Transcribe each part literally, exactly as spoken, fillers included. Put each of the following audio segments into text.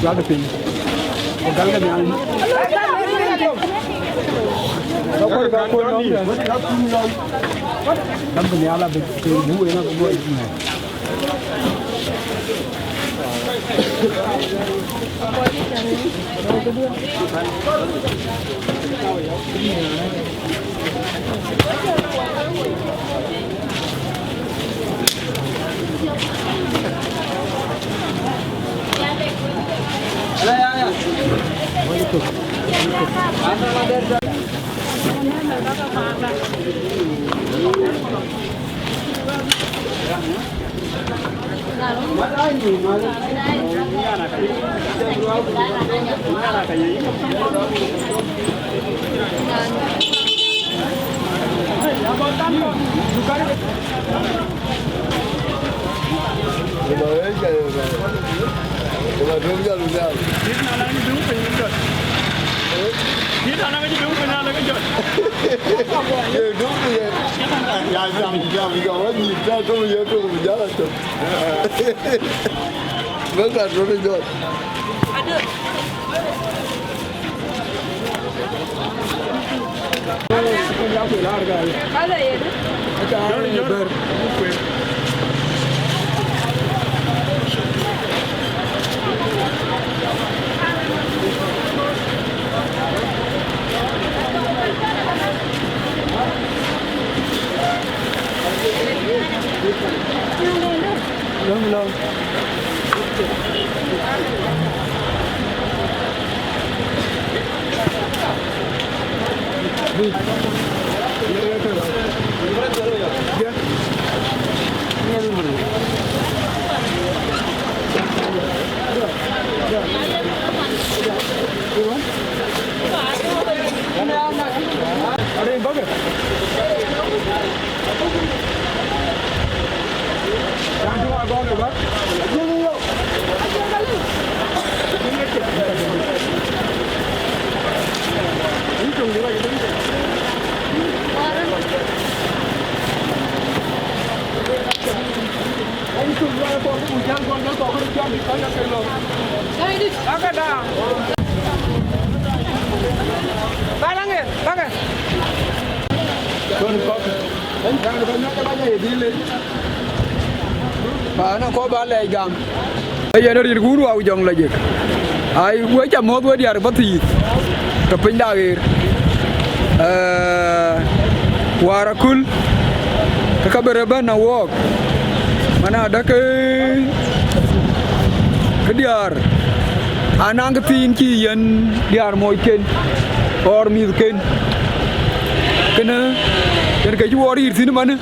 Gal piny. Gal ke nhial. Ka kɔc ka kɔc lɔŋ de. Gal ke nhial abï piny bu en abï guɔ. Bä ka röt jɔt. Lɔ̈ŋ, lɔ̈ŋ. Paan akɔ̈u ba lɛc gam. Ee yen rin ku wun wau jɔŋ lajik. Ai, we ca muɔ̈th we diäär bä thiith. Ke piny da ɣeer. Ee, wäär aköl. Ke ka bï rɔt bɛ̈n na wɔɔk. Mana däk ke, ke diäär. Anaŋ kë thiin cï yen diäär mocken. Ɣɔr mïthken. Kënë, yen ke cï wɔ rïïr thïn manë.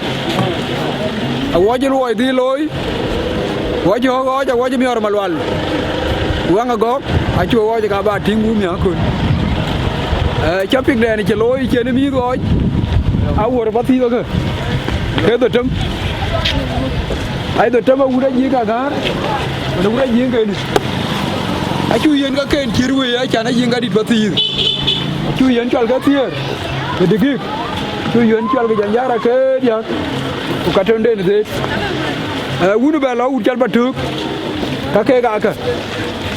Awɔc luɔi dhil looi, awɔc ɣɔ̈k ɣɔɔc, awɔc miɔɔr malual. Wäŋ agɔ̈k, acu ɣɔɔc ka ba tïŋ wun miäk köl. Ee, cä pikdɛn cï looi cïn mïïth ɣɔɔc, awuɔ̈r bä thiikë ke, ke dhotem. Ai dhotem awut ajiëŋ ka gäär, wën awut ajiëŋ kënë. Acu yen ka ken cït wëi, acan ajiëŋ ka dït bä thiith. Acu yen cɔl ke thiëër, ke dïgïk. Cu yön cuɛl ke jɔnjara ke diäk, ku ka töŋden dheet. Ee, wun bɛ lɔ wut cɔl Batök, ka keek aa kë.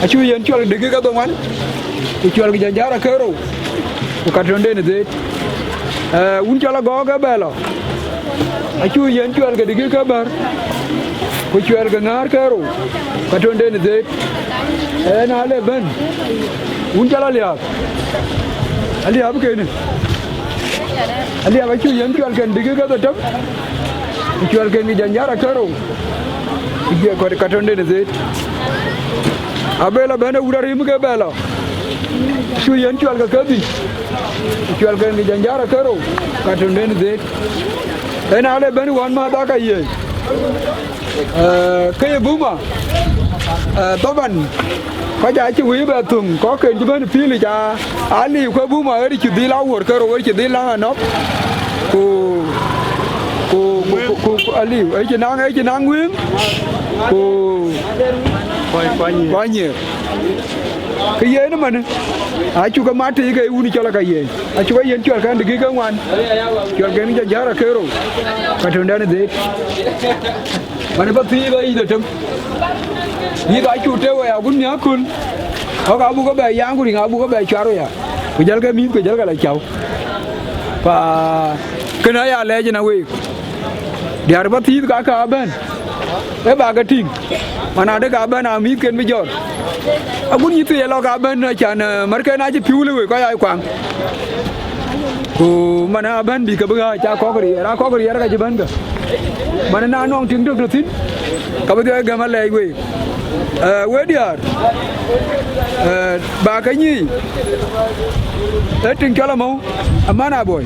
Acu yön cuɛl dïgï ke dhoŋuan, ku cuɛl ke jɔnjara ke rou, ku ka töŋden dheet. Ee, wun cɔl Agɔɔk ë bɛ lɔ, acu yön cuɛl ke dïgï ke bär, ku cuɛl ke ŋäär ke rou, ka töŋden dheet. Ee, na le bɛ̈n, wun cɔl Aliap, Aliap kënë. Aliap acu yön cuɛlken dïgï ke dhotem, ku cuɛlken ke jɔnjara ke rou, ku jɔ kɔt ka töŋden dheet. Abel abɛ̈n ë wut arim ke bɛ lɔ, acu yön cuɛl ke kedhïc, ku cuɛlken ke jɔnjara ke rou, ka töŋden dheet. Ëna le bɛ̈n ɣɔn mäth aka yiëëc. Ee, ke ye Buma, ee, Thaban, kɔc aa cï wëi bɛ thöŋ, kɔcken cï bɛ̈n pïïlic aa, aa liu ke Buma ɣer cï dhil awuɔ̈r ke rou, ɣer cï dhil naŋ anɔ̈k, ku, ku, ku, ku, ku, ku aliu, ë cï naŋ, ë cï naŋ wëëŋ, ku, ku anyiëër. Ke yen ëmënë, acu ke mat tei ke wun cɔl aka yiëëny, acu ke yön cuɛlken dïgï ke ŋuan, cuɛlken jɔnjara ke rou, ka töŋden dheet. Man ë bä thiëëc bä yic dhetem. Yïk acu tëë wei agut miäk köl. Kɔ̈k abuk ke bɛ yaaŋ ku riŋ abuk ke bɛ cuar wei ya, ku jälkë mïth ku jälkë la cäu. Pa kënë aya lɛc ëna week. Diäär Pathïïth ka ka bɛ̈n, ë ba ke tïŋ, man adë ka bɛ̈n a mïthken bï jɔt. Agut yï thii lɔ ka bɛ̈n, acan, eh, märken acï piu lë wei kɔc aa kuaŋ. Ku man abɛ̈n bï ke bï ɣääc, aa kɔ̈k riɛɛr, aa kɔ̈k riɛɛr ka cï bɛ̈n ke. Man na nɔŋ tiŋ tök tɔ̈ thïn, ka bï dhiɔl gɛm alɛɛc wei. Eh, we diäär, eh, ba ke nyic, ee tiŋ cɔl amɔ̈u, aman abɔi.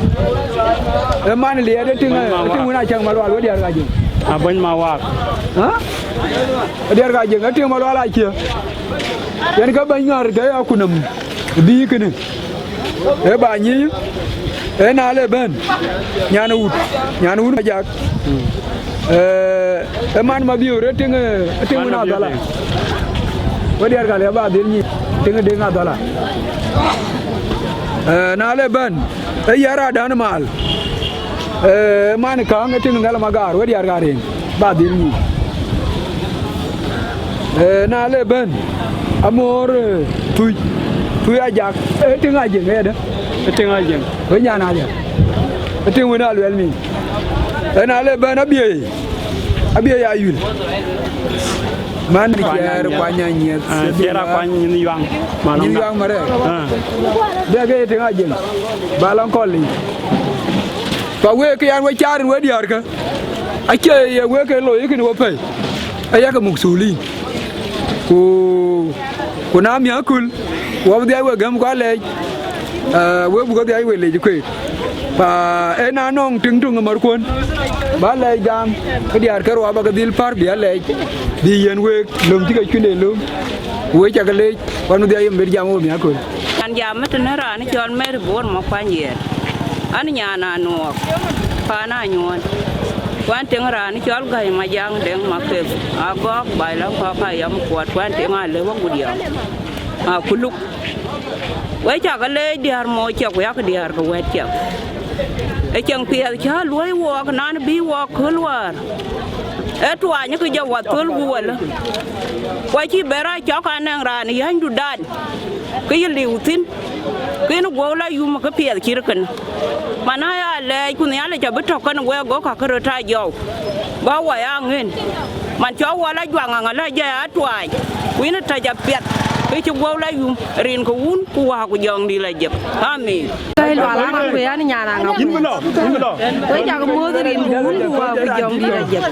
Ee man liɛɛt, ee tiŋ, ee tiŋ wën acäŋ malual, we diäär ka jëŋ. Abɔny ma waak. Ha? Ee diäär ka jëŋ, ee tiŋ malual acie. Yen ke bɛ̈ny ŋär ke ya kunëm bï kënë. Ee ba nyic, ee na le bɛ̈n, nyan wut, nyan wut Majak. Eh, ë man Mabiöör, ë tiŋ, ë tiŋ wën adhɔla. We diäär ka le ba dhil nyic, tiŋ ë deŋ adhɔla. Eh, na le bɛ̈n, ë yɛn radan mal. Eh, man kaŋ, ë tiŋ Nhial Magaar, we diäär ka rin, ba dhil nyic. Eh, na le bɛ̈n, amoor, eh, Thuc, Thuc Ajak, ë tiŋ Ajëŋ, ë dë. Ë tiŋ Ajëŋ. We nyan Ajak. Ë tiŋ wën aluɛl mi. Ëna le bɛ̈n Abiëëi, Abiëëi Ayuël. Man Kuany Ciɛɛr Anyieth. Kuany Anyieth. Ah, Ciɛɛr Akuany nyin Yuaŋ. Malɔŋ Nyin da. Yuaŋ Marɛɛr. Ah. Bɛ ke ye tiŋ Ajëŋ. Ba lɔŋ kɔl lic. Pa wek ke yan we caar in we diäärkä. Acie ye wek ke looi kënë we pɛ̈i. Aya ke muk thulin. Ku, ku na miäk aköl, wɔ bï dhiac we gäm ku alɛɛc, eh, we buk dhiac we lec kueet. Pa ë na nɔŋ tiŋ töŋ ë märkuɔn, ba lɛɛc gam, ke diäär ke ruac ba ke dhil pär bï alɛɛc, bï yiɛ̈n week, löm cï ke cuïnde löm, ku we ca ke leec, wan bï dhiac yem bï jam we miäk aköl. An jam ëtënë raan cɔl Mary Bor Makuany Yiɛɛr. An nyan Anuɔɔk, paan Anyuɔɔn. Ku an tiŋ raan cɔl Gäi Majaŋ Deŋ Maketh, Agɔɔk baai lɔ kɔ̈k ayam kuɔt, ku an tiŋ alëu agut yam. Akuluk. We cak leec diäär moc cak, ku yak diäär ke wɛ̈t cak. Ë cieŋ piɛth cä luɔi wɔɔk, nan bï wɔɔk köl wäär. Ë tuany kë jɔ wa thöl ku wälä. Ku acï bɛ rac cɔk anɛŋ raan yänydu dan. Kë yï liu thïn, kën guɔ la yum kë piɛth cït kënë. Man aya lɛɛc ku Nhialic abï tɔ̈ kënë wek, go ka kë röt aa jɔu, ba wai aŋën. Man cɔk wal ajuaŋ aŋa la jai atuaac, ku yïn tɛ̈c apiɛth, kë cï guɔ la yum, rin ke Wun ku Wä ku Jɔŋdït la jek. Amin. Kai lual aŋa ku yan nyan aŋa ku. Yïn bï lɔ, yïn bï lɔ. Wek cak muɔ̈th rin ke Wun ku Wä ku Jɔŋdït la jek.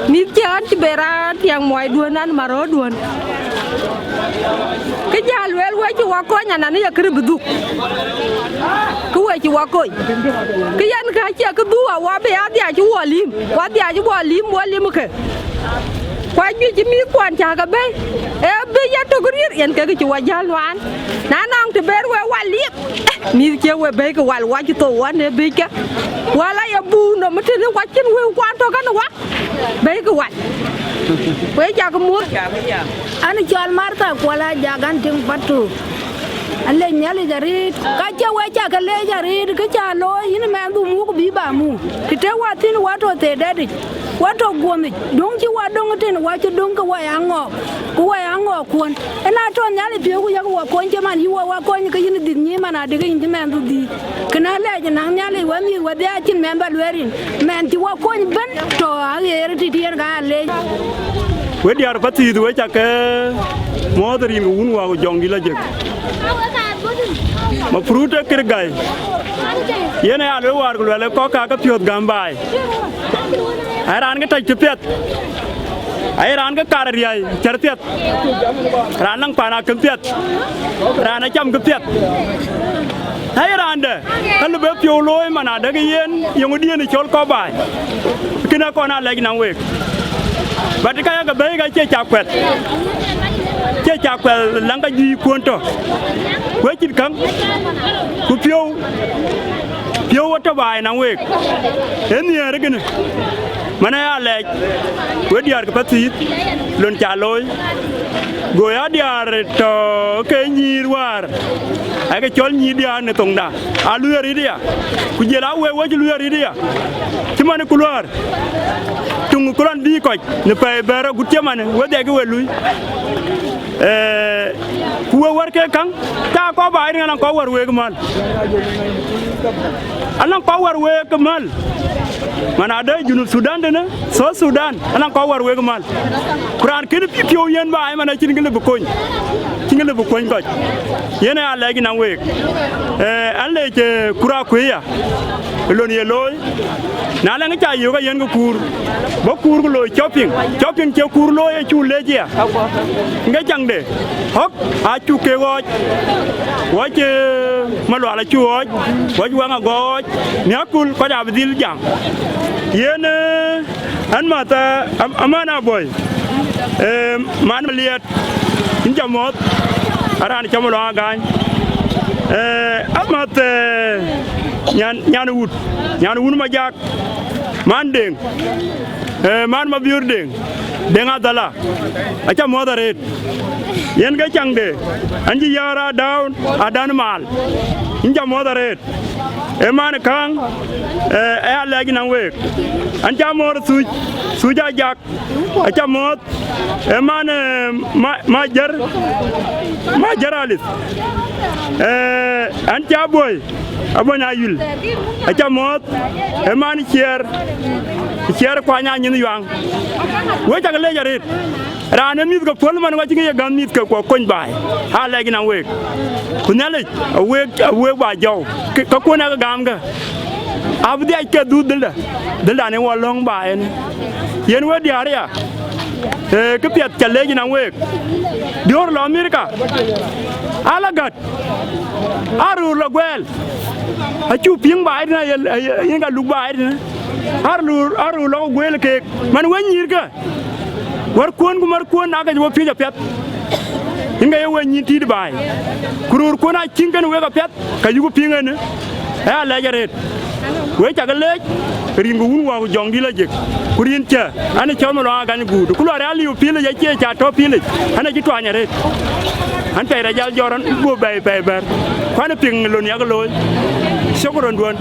Mïth cï ɣän cï ben raan tiɛŋ muɔi duön an marööduön. Kë jäl lueel we cï wa kony anan ye kërë bï dhuk. Kë we cï wa kony. Kë yɛn kë acie kë dhuk awa bï adhia cï wɔ lïm. Ku adhia cï wɔ lïm wɔ lïm ke. Ku ajuëc cï mïth kuɔn cä ke bɛ̈i. Ee bï ya tök riɛr yen kekë cï wa jäl nuan. Na nɔŋ të ber we wa liep. Mïth cie we bɛ̈i ke wal wa cï thou wan ee bïc ke. Wal aye buur nɔm tënë wa cïn wëu kuan tök kɛn wa. Bɛ̈i ke wal. Wek cak muɔ̈th. An cɔl Martha Kuɔl Ajak, an tiŋ Patu. Alec Nhialic arëët. Ka cie wek cak ke leec arëët, kë cä looi yïn mɛnhdu muk bï ba muk. Të të wa thïn wa tɔ̈ thedɛ̈tic. Wa tɔ̈ guɔ̈mic. Döŋ cï wa döŋ tën wa cï döŋ ke wa ya ŋɔɔk. Ku wa ya ŋɔɔk kuɔn. Ëna tɔ̈ Nhialic piɔ̈u ku yak wa kony cï man yï wa wa kony ke yïn dhïth nyic man adï ke yïn cï mɛnhdu dhïth. Kënë alɛɛc ënɔŋ Nhialic wek mïth wedhie acïn mɛnh ba luɛɛr yïn, mɛnh cï wa kony ëbën tɔ̈ aɣeer tïtï yen ka ya leec. We diäär Pathïïth we cak ke muɔ̈ɔ̈th rin ke Wun Wä ku Jɔŋdït la jek. Mafrut ee kër gäi. Yen aya lueel wäär ku luɛl ë kɔ̈k ka ke piɔ̈ɔ̈th gäm baai. Ai raan ke tɔc cï piɛth. Ai raan ke kar riäi cär piɛth. Raan läŋ paan akëm piɛth, raan acam kë piɛth. Na ye raan dɛ, ka lë bï piɔ̈u looi man adɛ̈ ke yen yeŋö diën ë cɔl kɔ̈k baai. Kënë akɔn aa lɛc nɔm week. But ka yakë bɛ̈i ka cie cak kuɛth. Cie cak kuɛth läŋ ka juëc kuɔn tɔ̈. Wek cït käŋ, ku piɔ̈u, piɔ̈u wä tɔ̈ baai nɔm week. Ee nhiëër kënë. Man aya lɛc, we diäär ke Pathïïth, lon ca looi. Go ya diäär tɔ̈ ke nyïïr wäär, ake cɔl nyïïr diäär në thoŋda, a luɛɛr rït aya, ku jël a wek we cï luɛɛr rït aya, cï man ku luäär, tuŋ ku lɔn bï kɔc në pɛɛi bɛ̈ɛ̈r agut cï man wedhie ke we lui. Eh, Wek wär ke käŋ, ta kɔc ba rin anɔŋ kɔc wär wek mal. Anɔŋ kɔc wär wek mal. Man ade Junub Sudan tënë, South Sudan, anɔŋ kɔc wär wek mal. Ku raan kënë pi-, piɔ̈u yen ba, man acïn kë lëu bï kony. Cïn kë lëu bï kony kɔc. Yen aya lɛc nɔŋ wek. Eh, an lec, eh, kura kuia. Lon ye looi. Na lɛŋ ca yök ayen ke kuur, bä kuur ku looi shopping. Shopping cie kuur looi, acuk lec ya. Ŋe caŋde, hɔk acuk ke ɣɔɔc. Ɣɔc, eh, malual acuk ɣɔɔc, ɣɔc waŋ agɔɔc, miäkul kɔc abï dhil jam. Yen, eh, an math, eh, am-, aman abɔi, eh, man maliɛt, in ca mɔth, aran cam lɔ agany. Eh, amath, eh, nyan, nyan wut, nyan wun Majak, man Deŋ, eh, man Mabiör Deŋ, Deŋ Adhala, aca mɔth arëët. Yen ke caŋde, an cï yäär adown, adan mal, in ca mɔth arëët. Ee man kaŋ, eh, aya lɛc nɔŋ week. An ca mɔth Thuc, Thuc Ajak, aca mɔth. Ee man, eh, ma, ma jär, ma jär alith. Eh, an ca boi, abony ayul, aca mɔth. Ee man ciɛɛr, ciɛɛr kuany anyin yuaŋ. Wek cak lec arëët. Raan ë mïth ke puɔl man, wacï ŋic ye gäm mïth ke kuɔ kony baai. Aa lɛc nɔŋ week. Ku Nhialic, awek, awek ba jɔu. Ke, ke kuɔn ake gam ke. Abï dhiac ke dhuk dhilda. Dhilda ne wɔ lɔ̈ŋ ba en. Yen we diäär ya. Eh, kë piɛth ca lec nɔŋ week. Diöör lɔ Amerika. Ala gät. Arur lɔ guɛɛl. Acu piŋ ba ëtënë, aye, aye, yen ka luk ba ëtënë. Arur, arur lɔ guɛɛl keek. Man we nyïïr ke. Wärkuön ku märkuön ake cï we piöc apiɛth. Yen ka ye we nyïïn tït baai. Ku röörkuön aa ciŋ kën wek apiɛth, ka yuku piŋ en. Ë alɛc arëët. Wek cak lec, rin ku wun wä ku jɔŋdï lɔ jek. Ku rin cä, an cɔl Maluaŋ Agany guut. Ku lɔ rɛ̈ɛ̈r liu pilic acie ca tɔ pilic. An acï tuany arëët. An pɛi rɛc jal jɔt rɔn guöp bɛ̈i pɛi bɛ̈r. Ku an piŋ lon yak looi. Shukran duön.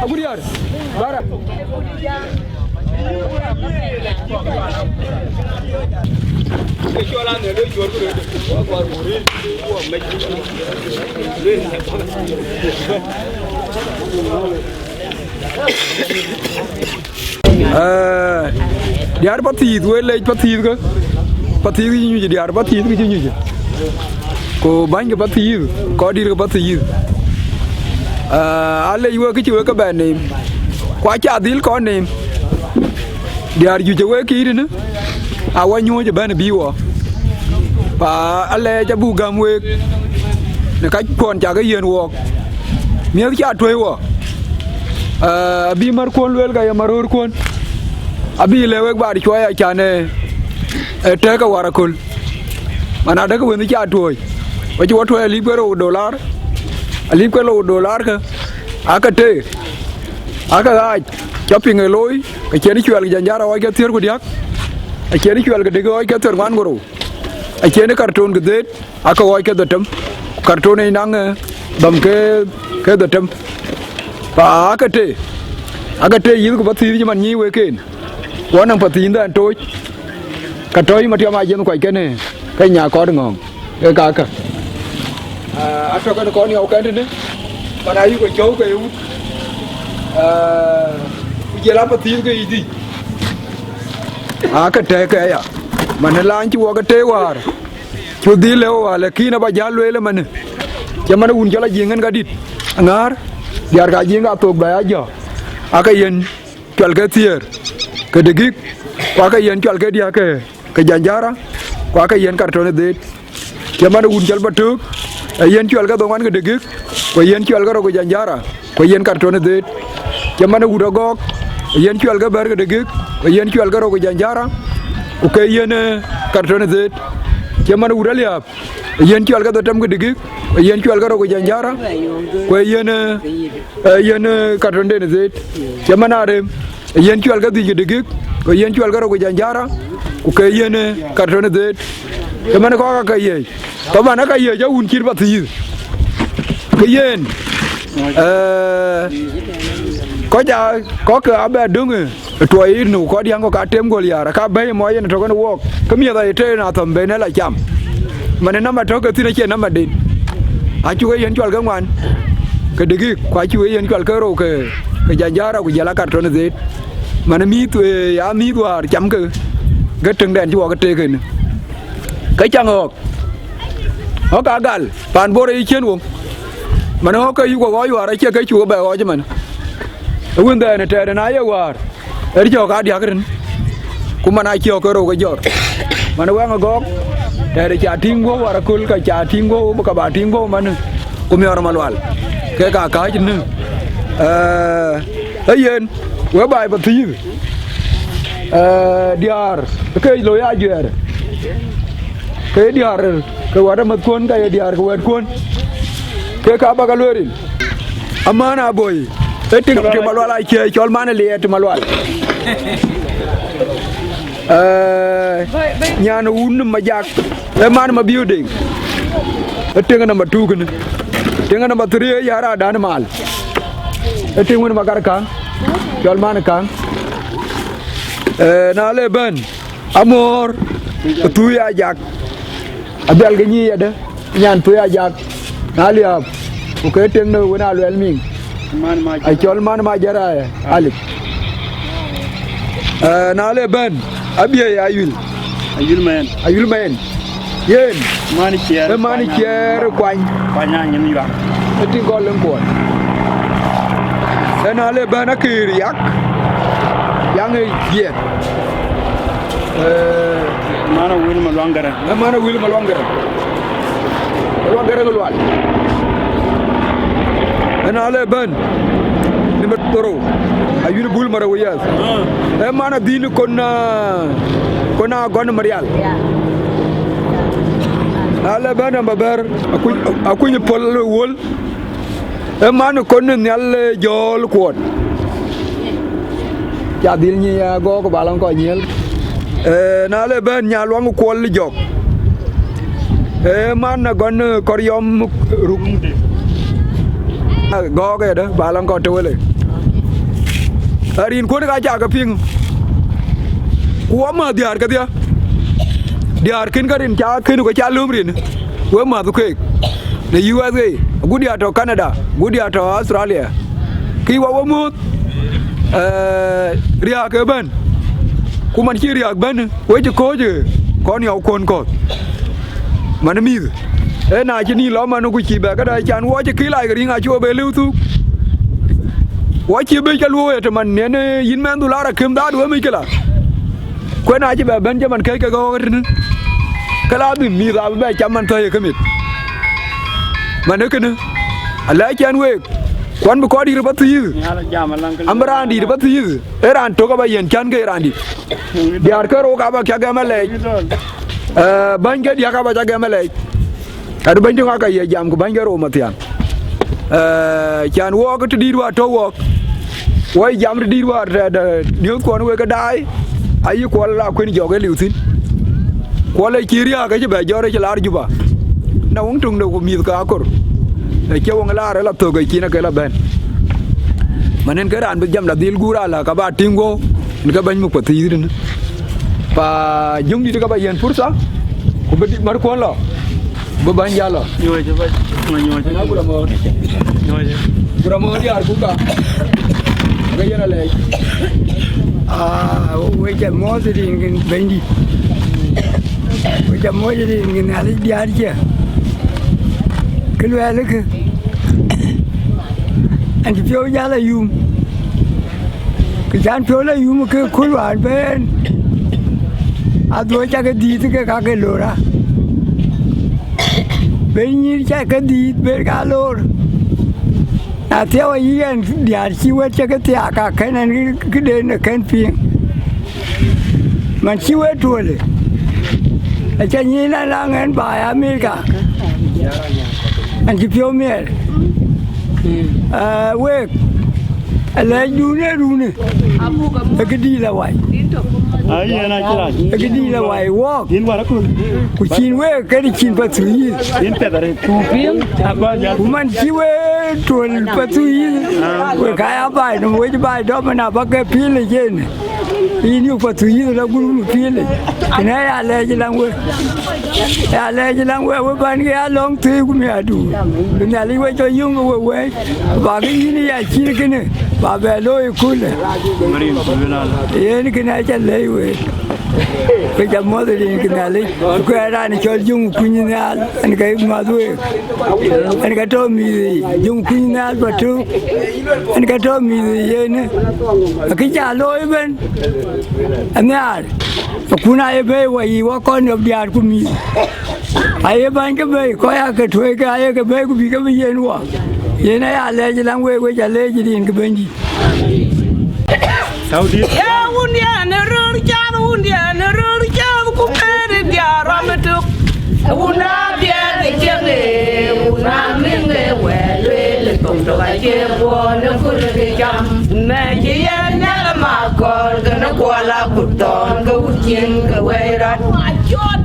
Aguriar. Bara. Eh, diäär Pathïïth, we lec Pathïïth ke. Pathïïth ke cï nyuc, diäär Pathïïth ke cï nyuc. Ku bäny ke Pathïïth, kɔc dït ke Pathïïth. Eh, alec wek kë cï wek ke bɛ̈n neem. Ku aca dhil kɔn neem. Diäär juëc ë wek kiic tënë, awä nyuööc ëbɛ̈n bï wɔ. Pa alɛɛc abuk gäm week në kac kuɔn cak ë yiën wɔɔk. Miëth ca tuöi wɔ. Eh, abï märkuön lueel ka ye märöörkuön. Abï lëu wek baar cuɔɔi acan ë, ë tëëk ë wär aköl. Man adäk wënh ca tuöi. Wacï wɔ tuöi alip ke rou dolar. Alip ke rou dolar ke. Ake tëë. Ake ɣaac. Cä piŋ ë looi, ke cïn cuɛl ke janjar ɣɔɔc ke thiëër ku diäk. Acïn cuɛl ke dëk ɣɔɔc ke thiëër ŋuan ku rou. Acïn karton ke dheet. Ake ɣɔɔc ke dhetem, karton ë naŋ, eh, dhɔm ke, ke dhetem. Pa ake tëë, ake tëë yith ku Pathïïth cï man nyïï wek en. Ku anɔŋ Pathïïn dhɛn tooc, ka tɔ̈ yï Matiɔm Ajiëth kuac kënë, ke nya kɔt ŋɔ̈ɔ̈ŋ, ke kakë. Ah, atɔ̈ kën kɔn yɔu kɛn tënë, man ayï ke cɔu ke ye wut. Ah, ku jiël a Pathïïth ke yï dhïc. Ake tɛ̈ɛ̈k ke aya, man ë laany cï wɔ ke tëë wäär. Cu dhil lëu wä, lakin aba jäl lueel ëmënë, cï man wun cɔl Ajiëŋ en ka dït, aŋäär, diäär ka Ajiëŋ ka thok bɛ ya jɔ, ake yen cual ke thiëër ke degik, ku aake yen cual ke diäk ke, ke janjara, ku aake yen kartoni dheet. Cïmën wun cɔl Batuk, ee yen cual ke dhoŋuan ke degik, ku ee yen cual ke rou ke janjara, ku ee yen kartoni dheet. Cïmën wut Agɔɔk, ee yen cual ke bɛ̈t ke degik, ku ee yen cual ke rou ke janjara, ku ke yen, eh, kartoni dheet. Cïmën wut Aliap, ee yen cual ke dhetem ke degik, ku ee yen cual ke rou ke janjara, ku ee yen, eh, ee yen, eh, kartoni dheet. Cïmën Arem, ee yen cual ke dhiëc ke degik, ku ee yen cual ke rou ke janjara, ku ke yen, eh, kartoni dheet. Cïmën kɔ̈k aa ke yiëc, thaban aa ke yiëc, ee wun cït Pathuyith. Ke yen, eh, kɔc aa, kɔ̈k ke abï döŋ, eh, tuɔɔc nu kɔc diäŋ kɔ̈k ka tem gɔl yar, ka bɛ̈i mɔc yen tök kën wook, ke miëth aye tëë na thɔ̈m ben ë la cam. Mën ë namba tök ke thïn acie namba den. Acuk ee yen cual ke ŋuan ke degik, ku acuk ee yen cual ke rou ke, ke janjara, ku jɔl a kartoni dheet. Mën ë mïïth, eh, ya mïïth wäär cam ke, ke tëŋdɛn cï wɔ ke teek kënë. Ke caŋ ɣɔ̈k, ɣɔ̈k aa gal, paan Bor ë cïn woŋ. Mën ɣɔ̈k ke yuk ɣɔɔc wäär acie ke cuk bɛ ɣɔɔc ëmën. Ë wëndhɛn ë tɛɛr na ye wäär, ë cɔk aa diäk rin, ku man aa ciɔk ke rou ke jɔr. Mën ë wɛŋ Agɔɔk, tɛɛr ca tïŋ guɔ̈u wäär aköl, ka ca tïŋ guɔ̈u, ka ba tïŋ guɔ̈u mën, ku miɔɔr Malual, ke ka kääc në, eh, ee yen, we baai Pathuyith. Eh, diäär ke loi ajuɛɛr, ke diäär ke wɛ̈t amääthkuɔn, ka ye diäär ke wɛ̈tkuɔn, ke ka bä ke lueel rin. Aman Aboi, ee tiŋ, tiŋ Malual acie cɔl man ë liɛɛt Malual. Eh, nyan wun Majak, ee man Mabiöör Deŋ. Ee tiŋ namba two kënë. Tiŋ namba three ee ya raandan mal. Ee tiŋ wën Magar Kaŋ, cɔl man Kaŋ. Eh, na le bɛ̈n, Amuɔɔr, Thuui Ajak, adhial ke nyic yadë, nyan Thuui Ajak, na liääp, ku ke tiŋ në wën Aluɛl Miŋ. Acɔl man Majaraya Alip. Eh, na le bɛ̈n, Abiëi Ayuil. Ayuil Mɛn. Ayuil Mɛn. Yen. Man Ciɛɛr. Ee man Kuany. Ciɛɛr Kuany. Kuany anyin yuak. Ee tiŋ kɔn leŋ kuɔn. Ee na le bɛ̈n Akëër Yak. Yaŋ ë Jiɛɛr. Eh, man Awil Maluaŋ Gɛrɛŋ. Ee man Awil Maluaŋ Gɛrɛŋ. Maluaŋ Gɛrɛŋ Lual. Ee na le bɛ̈n. Nimba thorou. Ayuil Bul Marawiyath. Ee man adhin kon, ah, kon Agɔn Marial. Na le bɛ̈n namba bɛ̈r, Akuny, Akuny Pɔl Wuɔl. Ee man kon Nhial, eh, Jɔɔl Kuɔt. Ca dhil nyic Agɔɔk ba lɔŋ kɔc nyiël. Eh, na le bɛ̈n Nyaluaŋ Kuɔl Jɔk. Ee man Agɔn, eh, Kɔriɔm Ruk. Agɔɔk ëdë ba lɔŋ kɔc të wëlë. Ee rinkuɔn ka ca ke piŋ. Ku wɔ mäth diäär kedhie. Diäär kën ke rin ca kën ku ca löm rin. We mäth keek. Në U S A, agut ya tɔ̈ Canada, agut ya tɔ̈ Australia. Kï wɔ we muɔ̈th, eh, riääk ëbɛ̈n. Ku man cï riääk bɛ̈n, we cï kɔ̈ɔ̈c, eh, kɔn yɔu kuɔn kɔ̈th. Man mïth. Ee na cï nïn lɔ man ku cï bɛ këdë can wɔ cï kï lac ke riŋ acï we bɛ lëu thuk. Wɔ cï bec ke luɔ̈ɔ̈i ëtë man yen, eh, yïn mɛnhdu lar akëm dhaadu ë mic këla. Ku ë na cï bɛ bɛ̈n cï man kɛ̈c ke gɔ̈ɔ̈k tënë, ke la dhim mïth abï bɛ cam man thɔ̈c ë kemit. Man ë kënë, alɛ̈c cɛn week, kuan bï kɔc dït bä thiith, am bï raan dït bä thiith, ee raan tök abä yen cän ke raan dït. Diäär ke rou ka bä cä gɛm alɛɛc, eh, bäny ke diäk abä cä gɛm alɛɛc. Adu bɛ̈ny tïŋ aka ye jam ku bäny ke rou mathian. Eh, can wɔɔk të dït wäär tɔ̈ wɔɔk. Wɔ jam të dït wäär tɛ̈dë niöth kuɔn wek ke daai, ayï Kuɔl la kuën jɔk ë liu thïn. Kuɔl ë cï riääk acï bɛ jɔt acï laar Juba. Na wëŋ töŋde ku mïth ke akor. Acie wëŋ laar ë la thök ë cin ake la bɛ̈n. Man en ke raan bï jam la dhil guur ala ka ba tïŋ guɔ̈u, en ke bɛ̈ny muk pa thiith tënë. Pa jöŋdït ke ba yiɛ̈n pursa, ku bï dï- mär kuɔn lɔ, bï bäny jal lɔ. Nyuɔɔc, bäny, nyuɔɔc. Na gura mɔ̈ɔ̈r. Nyuɔɔc. Gura mɔ̈ɔ̈r diäär ku ka. Ke yen alɛɛc. Ah, we ca mɔ̈ɔ̈th rin kën bɛ̈nydït. We ca mɔ̈ɔ̈th rin kën Nhialic diäär cie. Kë luɛɛl kë. An cï piɔ̈u jäl ayum. Can piɔ̈u la yum ke kul wään bɛ̈n, adhuɔ̈k ca ke dhiëth ke ka ke lor a. Ben nyïïr ca ke dhiëth, ben ka lor. Na thiau ayï ɛn diäär cï wɛ̈t ca ke thiaak, ka kën ɛn këden ë kën piŋ. Man cï wek tuɔ̈l, aca nyic na laŋ ɛn baai Amerika, ɛn cï piɔ̈u miɛɛr. Ee, wek, alɛɛcdun ee runë, ee këdïït la wai. Ayen acï rac. Ee këdïït la wai wɔɔk. Yïn wär akun. Ku cïn wek këdï cïn Pathuyith. Yïn piɛth arëët. Ku piŋ. Ku man cï wek tuɔ̈l Pathuyith, wek ka ya baai nɔm, wec baai dɔm ëna bä ke piël ë yen. Yïn yök Pathuyith la gurum piëlic. Kënë ya lɛɛc läŋ we. Ya lɛɛc läŋ we, we bän ke ya lɔ̈ŋ thëëi ku miäkdu. Bï Nhialic we jɔ yöŋ we wɛ̈ɛ̈c. Bä ke yïn ya cït kënë, bä bɛ looi ëköölë. Yen kënë aca lɛc we. Ke ca muɔ̈th rin ke Nhialic. Ku ë raan cɔl Jöŋ Kuny Nhial, ɛn ke mäth we. Ɛn ka tɔ̈ mïth yic, Jöŋ Kuny Nhial Patuk. Ɛn ka tɔ̈ mïth yic yen, akë ca looi ëbën. Anhiaar, akun aye bɛ̈ɛ̈i wɔ yiic wɔ kɔn yɔp diäär ku mïth. Aye bäny ke bɛ̈ɛ̈i, kɔc aa ke tuɔ̈i ke aye ke bɛ̈ɛ̈i ku bï ke bï yen wɔ. Yen aya lɛɛc läŋ week, we ca leec rin ke Bɛ̈nydït. Tɔ̈u dït. Ye wun yɛn ë röör cath, wun yɛn ë röör cath, ku kënë diäär rɔm ëtök. Wun aa biɛɛr ë cieŋ ë, wun aa miŋ ë wɛ̈ɛ̈r lueel ë thoŋ tök acie kuɔɔn ë kut ë cam. Wun mɛɛc ë yɛn nhial ë makɔɔr, kënë kuɔl akut thɔɔn ke wut cin ke wɛ̈i rɔt.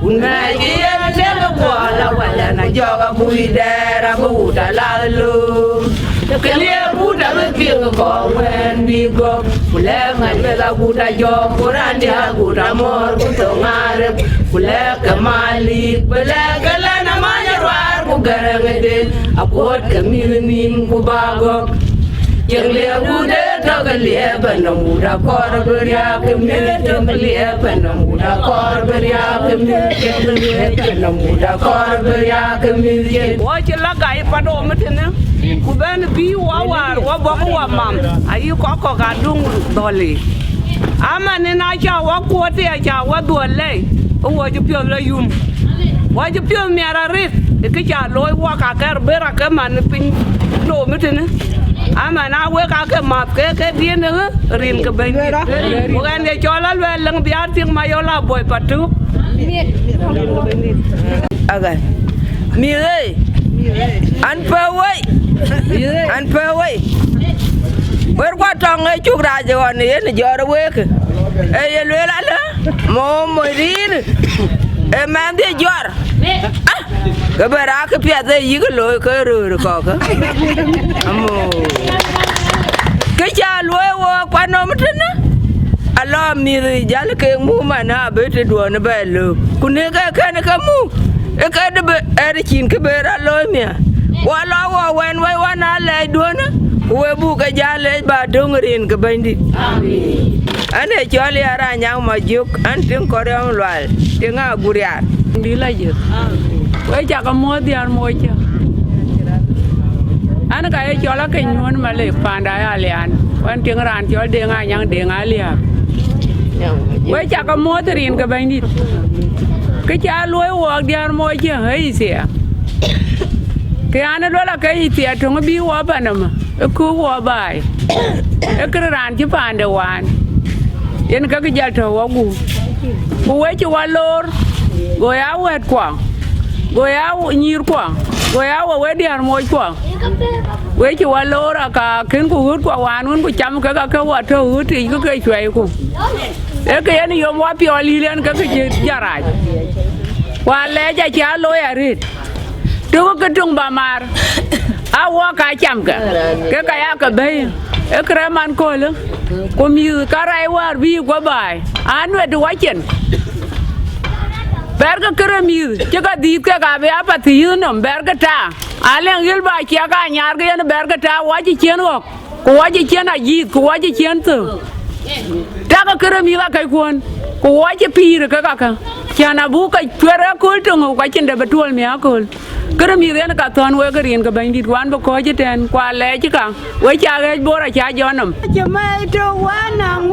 Wun mɛɛc ë yɛn tëk ë kuɔl awal ɛn ajɔk abui dɛɛr abï wut alath lööm. Ke liep wut abï piŋ kɔɔr wɛ̈ɛ̈n bï gɔ̈k, ku lɛ̈k ŋäc meth agut ajɔ̈ɔ̈k, ku raan diäk agut amɔ̈ɔ̈r, ku thöŋ arëp, ku lɛ̈k ke Malik, bï lɛ̈k ke lɛ̈n amany ruaar, ku gɛrɛŋ ëden, akuɔ̈t ke mïth nïïm, ku bä gɔ̈k. Cieŋ liep wut ë tök ë liep ë nɔm wut akɔɔr bï riääk ke mïth, cieŋ liep ë nɔm wut akɔɔr bï riääk ke mïth, cieŋ liep ë nɔm wut akɔɔr bï riääk ke mïth, cieŋ. Wɔ cï la gai padoom ëtënë, ku bɛ̈n bï wɔ wäär wɔ bɔ̈ ku wɔ mam, ayï kɔc kɔ̈k aduŋ dhɔ̈li. Aman ëna ca wɔ kuɔ̈t ë aca wɔ dhuɔl lɛi, ë wɔ cï piɔ̈th la yum. Wɔ cï piɔ̈th miɛt arëët, ë kë ca looi wɔ ka kɛ̈r bër akë man piny loom ëtënë. Aman aa wek aa ke math ke ke diën ë rin ke Bɛ̈nydït. Ku ɣɛn ye cɔl Aluɛɛl Leŋ Biaar Thiëŋ Mayɔl Abɔi Patuk. Aka. Mïth ëë, an pɛ̈u wei, an pɛ̈u wei. Wërkua tɔŋ ë cuk rac ɣɔn ë yen jɔɔr ë wek. Ee ye lueel alë, mo mo rïïr, ee mɛnhdiɛ̈ jɔɔr. Ah, ke bɛ raak piɛth ë yïk looi ke röör kɔ̈k. Amo. Kë ca luɔi wɔ kuanɔm tënë, alɔ mïth jäl kek mum an, abï tëduɔ̈n bɛ löök. Ku në ke kën ke mum, ë ke dë bï ɣɛn cïn kë bï rɔt looi miäk. Wɔ lɔ wɔ wɛ̈n wei wan aa lɛɛcduɔ̈n, ku we buk ke jäl leec bä döŋ rin ke Bɛ̈nydït. Amin. An ee cɔl ya raan nyaŋ ma jök, an tiŋ kɔriɔ̈ɔ̈m lual, tiŋ aguriar. Dï la jëth. We cakë muɔ̈th diäär moc cë. An ka ye cɔl ake nyuɔ̈n Malek panda ya Alian. Wën tiŋ raan cɔl Deŋ Anyaŋ Deŋ Aliap. We cakë muɔ̈th rin ke Bɛ̈nydït. Kë ca luɔi wɔɔk diäär moc cë, ee yï thia. Kë an ë luel ake yï thia töŋ bï wɔ panëmä. Ë kuk wɔ baai, ë kërë raan cï paande waan, yen ke kë jal tɔ̈u wɔ gup. Ku we cï wɔ loor, go ya wɛ̈ɛ̈tkua, go ya nyïïrkua, go ya wɔ we diäär mockua. We cï wɔ loor aka kën ku ɣöötkua waan wën ku cam kek ake wɔ tɔ̈u ɣööt yic ke ke cuɛiku. Ee ke yen yom wɔ piɔl yïl yen ke ke cï jarac. Ku alɛɛc acï a looi arëët. Tök ke töŋ bä maar, a wɔ ka camkë, ke ka ya ke bɛ̈i, ë kërɛ man köölë, ku mïth ka rɛc wäär bï kuɔ baai, a nuɛt wacin. Bɛ̈rkë kërë mïth cï ke dhiith kek abï apath yïth nɔm, bɛ̈rkë ta, a leŋ ɣil bä ciɛk anyaar ke yen bɛ̈rkë ta, wɔ cï ciën ɣɔ̈k. Ku wɔ cï ciën ajïth, ku wɔ cï ciën thök. Takë kërë mïth akɛckuɔn, ku wɔ cï pïïr ë kek akä. Cän abuk ke cuɛr akööl töŋ, ku acïn dɛ bï tuɔl miäk akööl. Kërë mïth yen ka thɔ̈n wek ë rin ke Bɛ̈nydït, ku an bï kɔ̈ɔ̈c ëtɛ̈ɛ̈n, ku alɛɛc ë ka. We ca ɣɛ̈ɛ̈c bor acä jɔ nɔm. Cï mɛi tök wä naŋ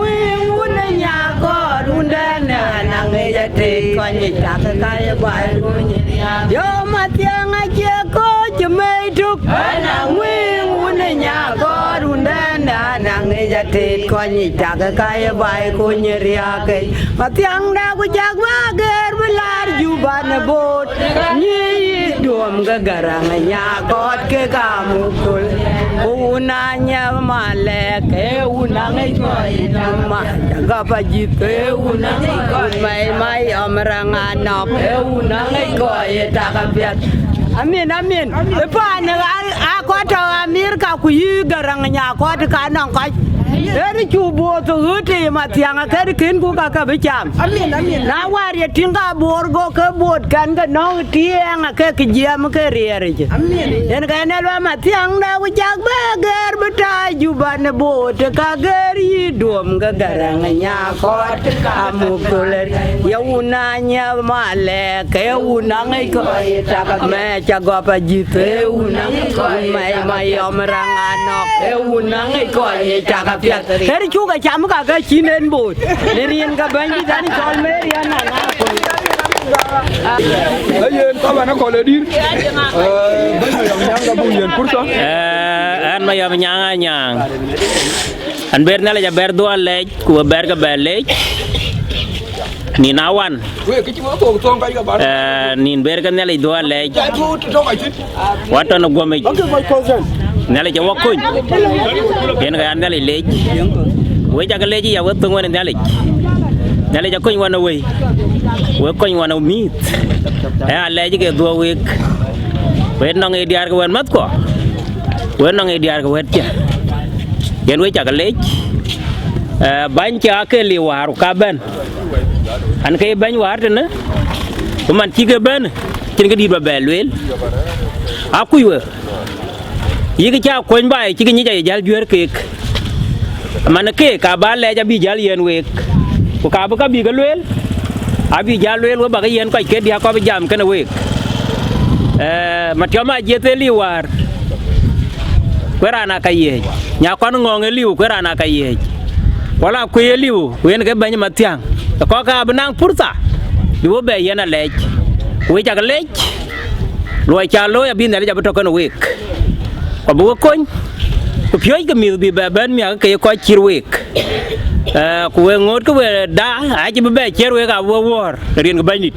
Cak ka ye baai kony. Yo, Mathiaŋ acie kɔc cï mei tök. Ana ŋuiŋ wun ë nya kɔɔr wun dɛn dɛn aŋic atet kɔny yic, cak ka ye baai kony riääk. Mathiaŋda ku cak bä gɛɛr bï laar Juba në boot. Nyi duɔm ke Garaŋ nya kɔɔt ke ka muk köl. Ku wun a nya malɛk, ke wun aŋic kɔc yic ma. Gɔp ajïth, ke wun aŋic kɔc yic ma, ma yɔm raŋ anɔk, ke wun aŋic kɔc ye tak apiɛth. Amin, amin. Ë paan ë a, a kɔc tɔ Amerika ku yï Garaŋ nya kɔɔt ka nɔŋ kɔc. Ëri cu both ɣöt ë Mathiaŋ, ke ri kën ku ka ke bï cam. Amin, amin. Na wäär ye tïŋ ka Bor go ke boot kɛn ke nɔ̈k tiɛɛŋ, ke ke jiɛɛm ke riɛɛric. Amin. Yen ke yen ë luɛɛl Mathiaŋda ku cak bɛ gɛɛr bï taai Juba në boot, ka gɛɛr yï duɔm ke Garaŋ nya kɔɔt ka muk köl. Ye wun a nya malɛk, ke wun aŋic kɔc ye tak apiɛth. Mɛ ca gɔp ajïth, ke wun aŋic kɔc ye tak apiɛth. Ma yɔm raŋ anɔk, ke wun aŋic kɔc ye tak apiɛth. Kër cuk a cam ka ke cïn en boot. Në rin ke Bɛ̈nydït an cɔl Mary an na na. Ee yen taban akɔl ë dïr. Ee, Bɛ̈ny Mayɔm Nyaŋ ka buk yen pursa. Ee, an Mayɔm Nyaŋ Anyaŋ. An ber Nhialic aber dhuɔl lɛc, ku ber ke bɛ lec. Nïn awan. Wek, kë cï wek thok thɔŋ ka yï ka bar. Ee, nïn ber ke Nhialic dhuɔl lɛc. Watɔn ë guɔmic. Nhialic ë wɔ kony. Yen ka ya Nhialic lec. Wek cak lec ya wek thöŋ wën ë Nhialic. Nhialic akony wën ë wëi. Wek kony wën ë mïïth. Ë alɛc ke dhuɔ̈k wek. Wek nɔŋ ë diäär ke wën mäthkuɔ. Wek nɔŋ ë diäär ke wɛ̈tkiɛ̈. Yen wek cak lec. Ee, bäny cï ake liu wäär ka bɛ̈n. An ke bɛ̈ny wäär tënë, ku man cï ke bɛ̈n, cïn kë dït ba bɛ lueel. Akuc we, yïk cä kuɔny baai cï ke nyic aye jäl juëër keek. Man keek ka ba lɛc abï jäl yen week, ku ka bï ka bï ke lueel, abï jäl lueel we ba ke yen kɔc ke diäk kɔp jam kënë week. Ee, Matiɔm Ajiëth ë liu wäär, ku raan aa ka yiëëc. Nyakɔn Ŋɔ̈ŋ ë liu, ku raan aa ka yiëëc. Ku ala kuëë ë liu, ku yen ke bɛ̈ny Mathiaŋ. Kɔ̈k abï naŋ purtha, bï we bɛ yen alɛc. Ku we cak lec, luɔi ca looi abï Nhialic abï tɔ kënë week. Ku abï we kony, ku piööckë mïth bï bɛ bɛ̈n miäk ke ye kɔc cït week. Ee, ku we ŋoot ke we da, acï bï bɛ ciɛ̈t week abï we wuɔ̈ɔ̈r, në rin ke Bɛ̈nydït.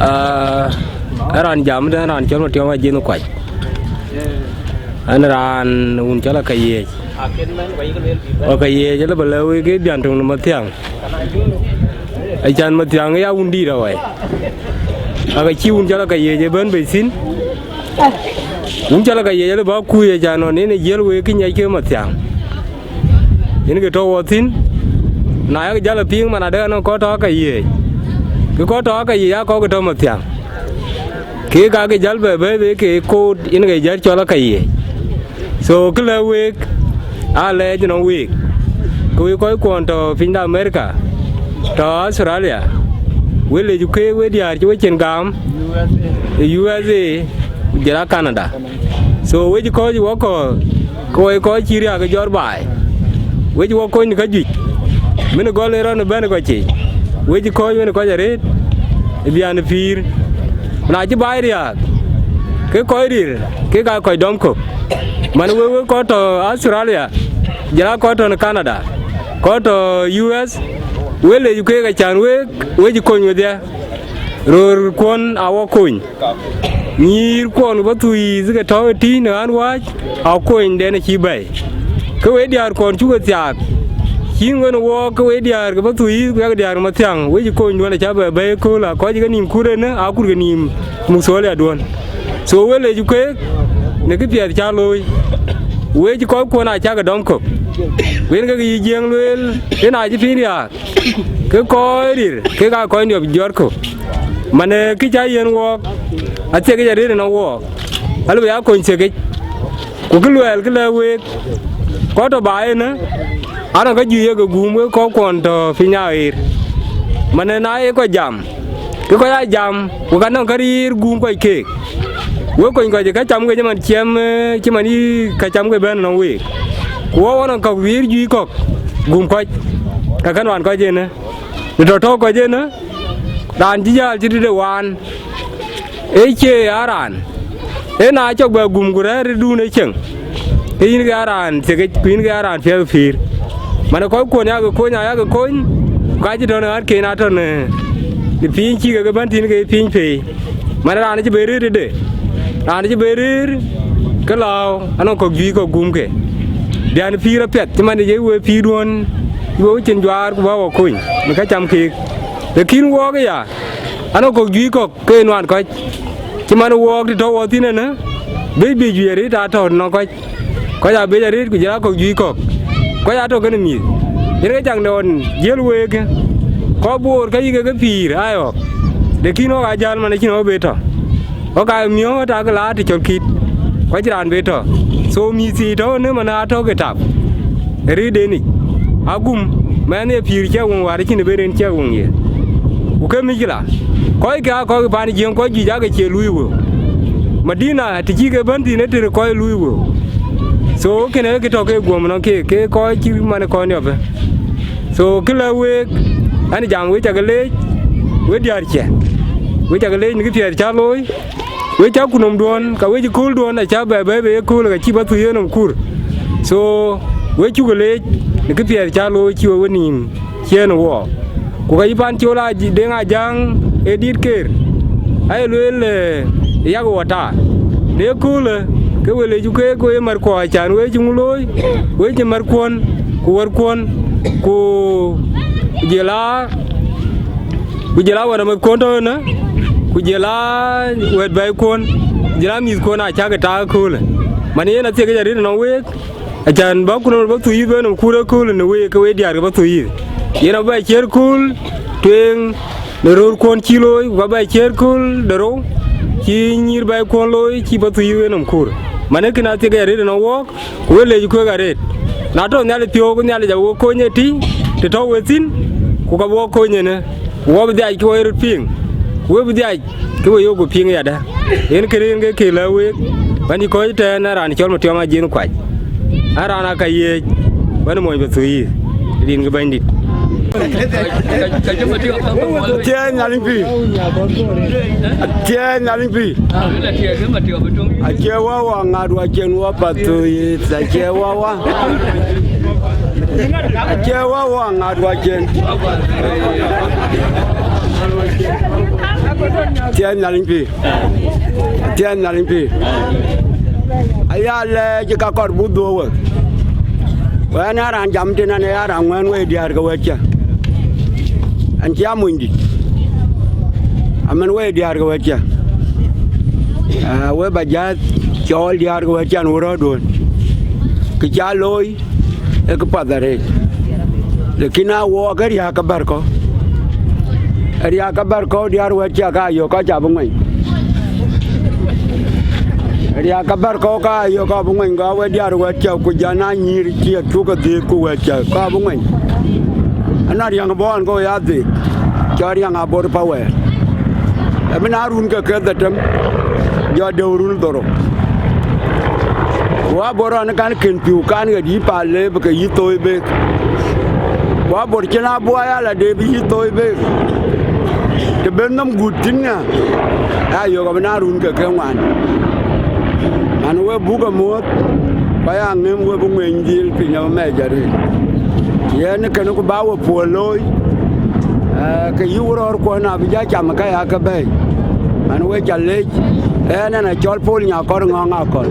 Ee, ë raan jam, ë raan cɔl Matiɔm Ajiëth Kuac. Ɣɛn raan wun cɔl Akayiëëc. Akayiëëc alë bä lɛ̈k wek ke bian töŋ në Mathiaŋ. Acan Mathiaŋ ya wun dït awai. Aka cï wun cɔl Akayiëëc ëbɛ̈n bei thïn. Wun cɔl Akayiëëc alë bä kuc acan nɔn en ë jiël wek kë nyiɛc ke Mathiaŋ. Yen ke tɔ wɔ thïn, na yak jäl apiŋ man adek anɔŋ kɔc tɔ Akayiëëc. Ke kɔc tɔ Akayiëëc aa kɔc ke tɔ Mathiaŋ. Ke ka ke jäl bɛ bɛ̈ɛ̈i be ke koot yen ke jäl cɔl Akayiëëc. So, kë lɛ̈k week, aa lɛɛc ënɔŋ week, ke wek kɔc kuɔn tɔ piny de America, tɔ Australia, we lec keek we diäär cï we cin gam ë U S A, ku jël a Canada. So, we cï kɔc wɔ kɔ̈ɔ̈th, ke we kɔc cï riääk ë jɔt baai, we cï wɔ kony në käjuëc, min gɔl ë rɔn ëbɛ̈n ë kɔc cï, we cï kɔc wën ë kɔc arëët ë bian ë pïïr. Na cï baai riääk, ke kɔc rir, kek aa kɔc dɔm kök. Man wek, wek kɔc tɔ Australia, jël aa kɔc tɔ në Canada, kɔc tɔ U S, we lec keek acan week, we cï kony wedhie. Röörkuɔn aa wɔ kony. Nyïïrkuɔn bä thuiith ke tɔ ëtïï në ɣän wääc, aa konyden acï bɛ̈i. Ke we diäär kɔn cuk e thiaak, cï ŋön wɔ ke we diäär ke bä thuiith, ku yak diäär Mathiaŋ, we cï konyduɔn acä bɛ bɛ̈i ëkööl, a kɔc ke nïïm kut enë, a kut ke nïïm muk thuɔɔl ya duɔn. So, we lec keek në kë piɛth cä looi, we cï kɔckuɔn aa cäk e dɔm kök. Ku yen ke yï Jiëëŋ lueel, yen aa cï piny riääk, ke kɔc rir, kek aa kɔc niɔp jɔt kök. Man ee kë cä yiɛ̈n wɔɔk, athiekic arëët ënɔŋ wɔɔk, alë bï ya kony thiekic. Ku kë luɛɛl kë lɛ̈k week, kɔc tɔ baai enë, anɔŋ kä juëc ye ke guum wek kɔckuɔn tɔ piny aɣeer. Man ee na ye kɔc jam, ke kɔc aa jam, ku ka nɔŋ kä riir guum kɔc keek. Wek kony kɔc ë kacamke cï man ciɛm, eh, cï man yï kacamke bɛ̈n ënɔŋ week. Ku wɔ wɔ nɔŋ kɔ̈k wïïr juëc kɔ̈k, gum kɔc, ka kën wään kɔc ënë. Në tɔ̈ tɔ̈u kɔc ënë, raan cï jäl cï tëde waan, ee cie aa raan. Ee na cɔk bɛ gum ku rɛ̈ɛ̈r ëdun ë cieŋ, ke yïn ke aa raan thiekic, ku yïn ke aa raan piɛth pïïr. Man ë kɔckuɔn yakë kony, ayakë kony, ku ka cï tɔ̈ në ɣänken atɔ̈ në, në piny cï kek bɛ̈n thïn ke piny pei. Man raan acï ben rëër tëde, raan acï ben rëër, ke lääu anɔŋ kɔ̈k juëc kɔ̈k gumke. Biän pïïr apiɛth, cï man ë ye we pïïrduön, we cin juaar ku bä wɔ kony në ka cam keek. Lakin wɔɔk aya, anɔŋ kɔ̈k juëc kɔ̈k ke nuan kɔc, cï man wɔɔk të tɔ̈u wɔ thïn ënë, bï bï juëc arëët aa tɔ̈ nɔŋ kɔc. Kɔc aa bec arëët ku jël aa kɔ̈k juëc kɔ̈k. Kɔc aa tɔ̈ kenë mïth. Yen ke caŋ de ɣɔn jiël week, kɔc Boor ka yï ke ke pïïr aa ɣɔ̈k. Lakin ɣɔ̈k aa jäl man acïn ɣɔ̈k be tɔ̈. Ɣɔ̈k aa miɔ̈ɔ̈k ë tak la të cɔl kït. Ku acïn raan be tɔ̈. So mïth thii tɔ̈ ënë man aa tɔ̈ ke tap. Ë rëëtdenic. Agum, mɛnh ye pïïr ciɛk weŋ wäär acïn ëbën en ciɛk weŋ ye. Ku ke mïckëla, kɔckë aa kɔc pan Jiëŋ, kɔc juëc aake cie luui wëu. Madina të cï ke bɛ̈n thïn ë tëde kɔc luui wëu. So kënë kë tɔ̈ ke guöm nɔŋ keek, ke kɔc cï man ë kɔn yɔpë. So kë lɛ̈k week, an jam wek cakë leec, wek diäär ciɛ. Wek cakë leec në kë piɛth cä looi. Wek cä ku nɔmduön, ka wek cï köölduön acä bɛ bɛ̈ɛ̈i bei ye kööl, ka cï bä thuëëc ye nɔm kur. So, wek cukë leec në kë piɛth cä looi cï we wenïïm ciëën ë wɔɔk. Ku ka yï pan col a Deŋ Ajaŋ ë dit keer, aye lueel, eh, yak wɔ ta. Në ye köölë, ke we leec ku keek, we ye märkuɔ, acan we cï ŋu looi, we cï märkuɔn, ku wärkuɔn, ku jël aa ku jël aa wɛ̈t amɛ̈thkuɔn tɔ̈ ënë, ku jël aa wɛ̈t bɛ̈ɛ̈ikuɔn, ku jël aa mïthkuɔn aa cäk ë tak ëköölë. Man yen athiekic arëët ënɔŋ week, acan bä ku nɔm bä thuëëc yïth bɛ nɔm kuur ëköölë në week, ke wek diäär ke bä thuëëc yïth. Yen abä bɛ ciëër kööl tueŋ në röörkuɔn cï looi, ku abä bɛ ciëër kööl de rou cï nyïïr bɛ̈ɛ̈ikuɔn looi, cï bä thuëëc yïth bɛ nɔm kuur. Man ë kën athiekic arëët ënɔŋ wɔɔk, ku we lec kueek arëët. Na tɔ̈ Nhialic piɔ̈u, ke Nhialic awo kony ëtï, të tɔ̈ we thïn, ku ka wɔ kony ënë, ku wɔ bï dhiac ke wɔ ye röt piŋ, ku we bï dhiac ke we yok ku piŋ yadë. Yen kënë yen ke kë lɛ̈k week, bän yï kɔc tɛ̈ɛ̈n, ë raan cɔl Matiɔm Ajiëŋ Kuac, ë raan aa ka yiëëc, bän mony bä thuëëc yïth, rin ke Bɛ̈nydït. Thiëëc Nhialic pïïr. Thiëëc Nhialic pïïr. Acie wä wä ŋat wä cien wä path thoi yith, acie wä wä. Acie wä wä ŋat wä cien. Thiëëc Nhialic pïïr. Thiëëc Nhialic pïïr. Aya lɛɛc ka kɔr buk dhuɔ̈k wek. Wɛn ë raan jam tënë, an ë ya raan ŋuɛ̈ɛ̈n wei diäär ke wɛ̈t cä. An cï a monydït. Amɛn wei diäär ke wɛ̈t cä. Ah, we bä jäth cɔɔl diäär ke wɛ̈t cä, an we rɔ̈ɔ̈duön. Kë cä looi, ee kë path arëët. Lakin a wɔ ke riääk ke bär kɔ̈u. Riääk ke bär kɔ̈u diäär wɛ̈t cä ka yök kɔc abï ŋuɛny. Riääk ke bär kɔ̈u ka yök ka bï ŋuɛny, ka wɛ̈t diäär wɛ̈t cä, ku jana nyïïr cï a cuk ke dhiëëth ku wɛ̈t cä ka bï ŋuɛny. Ana riäŋ bɔ̈ ɣɔn ke ya dhiëëth, cɔ riäŋ abor pa wɛ̈ɛ̈r. Ëmën a run ke ke dhetem, jɔ deu run dhorou. Ku abor ɣɔn kan kën pïu kan ɣet yï pa lëëp ke yï thoi beek. Ku abor cïn abuɔɔi ala de bï yï thoi beek. Të ben nɔm gut thïn ŋa, aa yök abï na run ke ke ŋuan. Man we buk amuɔ̈th, ku aya ŋëm we bï ŋueny dhil piny abï mɛc arëët. Yen kënë ku ba we puɔ̈l looi, eh, ke yï wurɔɔr kuɔn abï ja cam ka ya ke bɛ̈ɛ̈i. Man we ca leec, ɛn ɛn acɔl Pol Nyakɔr Ŋɔ̈ŋ Akɔl,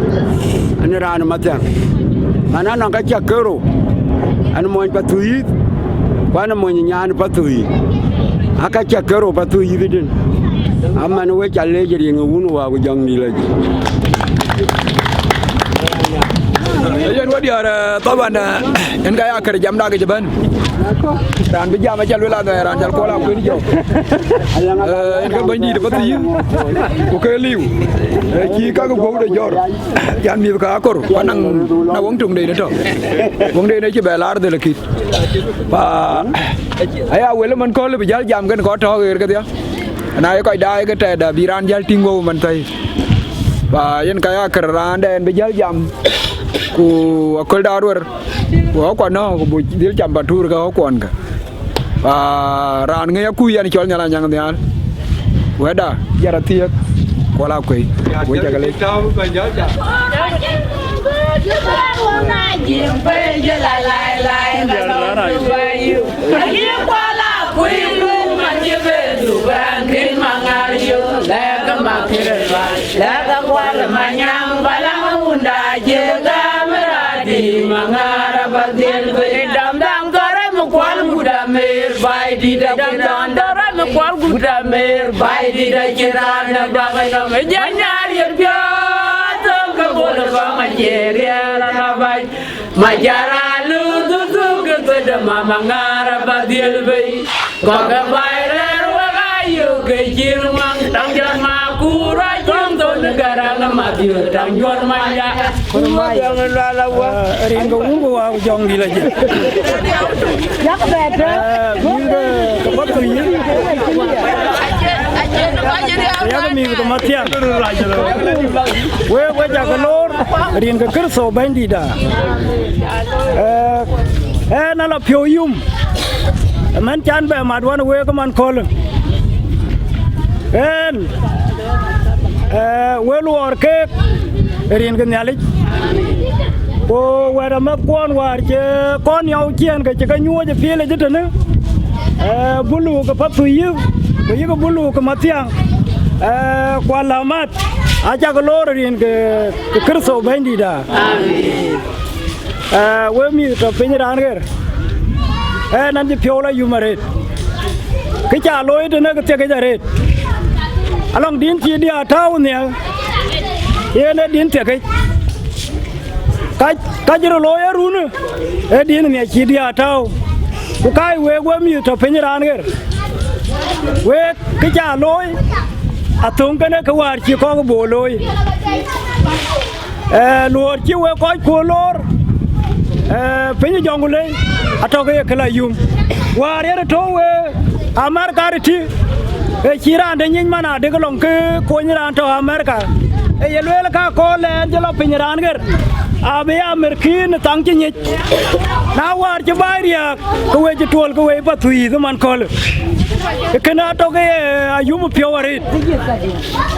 ɛn raan Mathiäŋ. Man anɔŋ ka cä kerou, ɛn mony pa thuyith, ku ɛn mony nyan pa thuyith. Aka cä kerou pa thuyith din. Aman we ca leec riŋ ë wun wa ku jɔŋ dï lɔ jï. Yen we diäär, eh, thaban, eh, en ka ya kër jamda ke cï bɛ̈n. Raan bï jam aca luel adhɛ, raan jal kuɔl akuën jɔ. Eh, en ke bɛ̈nydït bä thiëc, ku ke liu. Eh, cï kakë guɔ̈u de jɔr. Yan mïth ka akor, ku anaŋ na wëŋ töŋ de në tɔ. Wëŋ de në cï bɛ laar dhël akït. Pa, aya wël man kööl bï jäl jam kën kɔc tɔ̈ ɣeer kedhia. Na ye kɔc daai ke tɛɛda bï raan jäl tïŋ guɔ̈u man thäi. Pa yen ka ya kër raan dɛn bï jäl jam, ku aköl da ruer, ku ɣɔ̈k kuɔn nɔ̈k, ku buk dhil cam pa tuur ke ɣɔ̈k kuɔn ke. Pa raan ŋic aku yɛn cɔl Nhial Anyaŋ Nhial. Wɛ̈tda, jɛt athiëëk, kuɔl akuëi. Wek cä ke lec. Majara lu du du ke tu de mama ŋaar ba dhiel bei. Kɔc ke baai rɛɛr wek ayök ke cïr ŋuaŋ, taŋ jɔt ma kuur acïn thon Garaŋ Mathiu, taŋ jɔt ma ya. Rin ke wun ku wa ku jɔŋ dït la jɛ. Yak bɛ tɔ. Mïth ke, ke Pathuyith. Yak mïth ke Mathiaŋ. Wek, wek cä ke loor, rin ke Kërtho Bɛ̈nydïtda. Ee, ɣɛn ala piɔ̈u yum, ëmën can bɛ mat wan week ë man köölë. Ɣɛn, ee, we luɔɔr keek rin ke Nhialic. Ku wɛ̈t amɛ̈thkuɔn wäär cï kɔn yɔu ciëën ke cï ke nyuɔɔc ë piëëlic ë tënë, ee, bulu ke Pathuyith, ku yïk bulu ke Mathiaŋ, ee, ku alamat acä ke loor rin ke, ke Kërtho Bɛ̈nydïtda. Amen. Ee, we mïth tɔ piny raan ɣer, ee, ɣɛn cï piɔ̈u la yum arëët. Kë ca looi tënë ke thiekic arëët. Alɔŋ din cï diäär tääu nhial, yen ee din thiekic. Ka, ka cï röt looi ë runë, ee din nhial cï diäär tääu. Ku kaai week we mïth tɔ piny raan ɣer. Week kë ca looi, athöŋ kënë kë wäär cï kɔ̈k bɔ̈ looi. Ee, luɔɔr cï wek kɔc kuɔ loor, ee, piny Jɔŋulei atɔ̈ ke ye kë la yum. Wäär yen tɔ̈u we Amerika tëtï, ee cï raan de nyic man adek lɔŋ ke kony raan tɔ̈ Amerika. Ee ye lueel ka kɔɔr lɛɛn cï lɔ piny raan ɣer, abï ya Amerikin thaŋ cï nyic. Na wäär cï baai riääk, ke we cï tuɔl ke we Pathuyith man köölë. Kënë atɔ̈ ke ye ayum piɔ̈u arëët.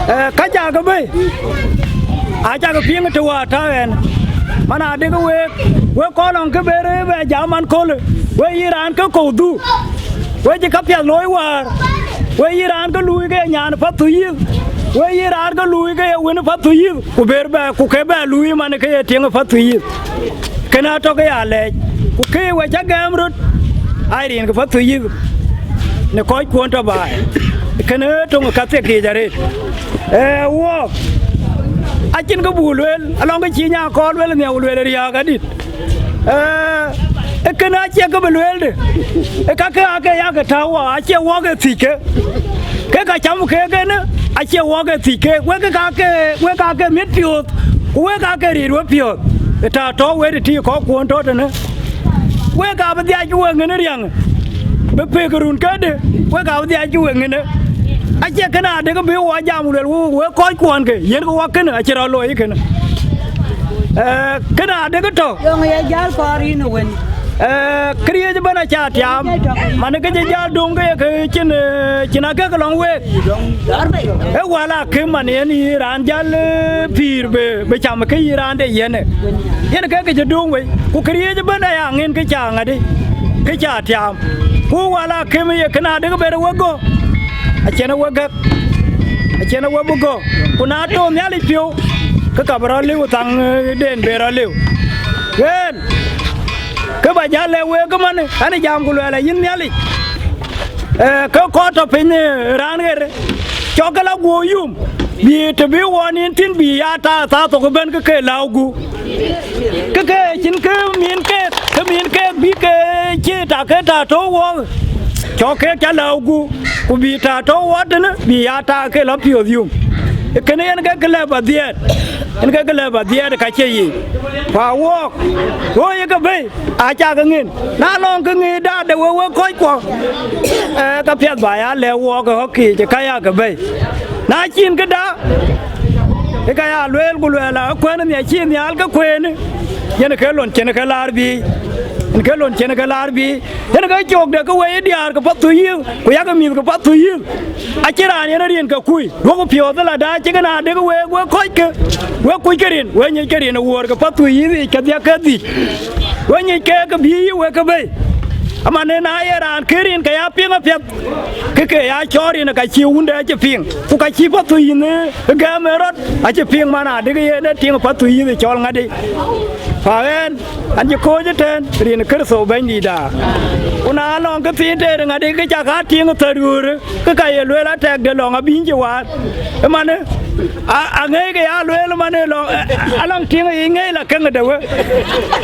Ee, ka cä ke bɛ̈i, acä ke piŋ të wäär tääu ɣɛn. Man adek week, wek kɔn lɔŋ kë bɛr bɛ jam man köölë, we yï raan ke kɔ̈u dhuk, we cï käpiɛth looi wäär, we yï raan ke luui ke ye nyan Pathuyith, we yï raan ke luui ke ye wën Pathuyith, ku bɛr bɛ, ku ke bɛ luui man ke ye tiŋ Pathuyith. Kënë atɔ̈ ke ya lɛɛc, ku kë we cä gɛɛm röt, aa rin ke Pathuyith, në kɔc kuɔn tɔ̈ baai. Kënë töŋ ë ka thiekic arëët. Ee, wuɔɔk, acïn kë buk lueel, alɔŋ kë cï nya kɔɔr lueel nhiau lueel riääk adït. Ee, ee kënë acie kë bï lueelde. Ee kakë aake yak tääu wɔ, acie wɔk ë thic ke. Ke ka cam keek ënë, acie wɔk ë thic keek. Wek ke ka ke, wek ka ke mit piɔ̈ɔ̈th, ku wek ka ke riit we piɔ̈ɔ̈th. Ë ta tɔ̈u wek tëtï kɔc kuɔn tɔ̈ tënë. Wek ka bï dhiac ke we ŋinë riäŋ, bï pek run kedï, wek ka bï dhiac ke we ŋinë. Acie kënë adek bï wɔ jam luel, wek, wek kɔc kuɔn ke, yen ke wɔ kënë, acï rɔt looi kënë. Ee, kënë adek tɔ̈. Yöŋ ye jäl kɔɔr yïn ë wën. Ee, këriëëc ëbɛ̈n acä tiaam, man ke cï jäl döŋ ke ye ke cïn, ee, cïn akek lɔŋ week. Ë wäl akïm man yen yï raan jäl, ee, pïïr bï, bï cam ke yï raan de yen. Yen ke ke cï döŋ wei, ku këriëëc ëbɛ̈n aya ŋin ke cä ŋadï, ke cä tiaam. Ku wäl akïm ye kënë adek ber we gɔ̈k, acïn ë we gäk, acïn ë we bï gɔ̈k. Ku na tɔ̈ Nhialic piɔ̈u, ke ka bï rɔt liu thaŋ, ee, den bï rɔt liu. Yen, ke ba jäl lɛ̈k week ëmën, ɣɛn ë jam ku luɛɛl ayïn Nhialic. Ee, ke kɔc tɔ̈ piny, ee, raan ɣer, cɔk ke la guɔ yum, bï të bï wɔn yïn thïn bï ya ta thaa thok ëbɛ̈n ke ke lääu gup. Ke ke cïn ke min keek, ke min keek bï ke cï ta ke ta tɔ̈u wɔɔk, cɔk keek cä lääu gup, ku bï ta tɔ̈u wɔɔk tënë bï ya ta ke lɔ piɔ̈ɔ̈th yum. Ee kënë yen ke ke lɛ̈k ba dhiɛɛt, yen ke ke lɛ̈k ba dhiɛɛt ka cie yic. Pa wɔɔk, ɣöö ye ke bɛ̈i, acä ke ŋic. Na lɔŋ ke ŋic da de we, we kɔc kuɔ, ee, ka piɛth ba ya lɛ̈k wɔɔk ë ɣɔ̈k kiic ë ka ya ke bɛ̈i. Na cïn këda, Ë ka ya lueel ku luɛɛl, akuën nhiac cï nhial ke kueen, yen ke lon cïn ke laar biic, yen ke lon cïn ke laar biic, yen ke cökde ke wei diäär ke Pathuyith, ku yak mïth ke Pathuyith. Acïn raan yen rin ke kuc, duɔ̈kkë piɔ̈ɔ̈th ëlada cï kën adek week, wek kɔckë, wek kuc ke rin, wek nyic ke rin ë wuɔ̈ɔ̈r ke Pathuyith yiic kedhia ke dhïc, wek nyic keek ke bïï yï wek ke bei. Aman, na ye raan ke rin ke ya piŋ apiɛth, ke ke ya cɔɔr yen ka cï wunde acï piŋ, ku ka cï Pathuyith ë gɛ̈m ë rɔt acï piŋ, man adek yen ë tiŋ Pathuyith cɔl ŋadï. Pa ɣɛn, an cï kɔ̈ɔ̈c ëtɛ̈ɛ̈n rin Kërtho Bɛ̈nydïïtda. Ku na lɔŋ ke thiin tëër ŋadï, ke cak a tiŋ thäär ɣöörë, ke ka ye lueel atɛ̈kde lɔŋ abïny cï waar. Ëmanë, a- aŋëëc ke ya lueel ëmanë lɔŋ, alɔŋ tiŋ ë yic ŋëëc la keŋ de we.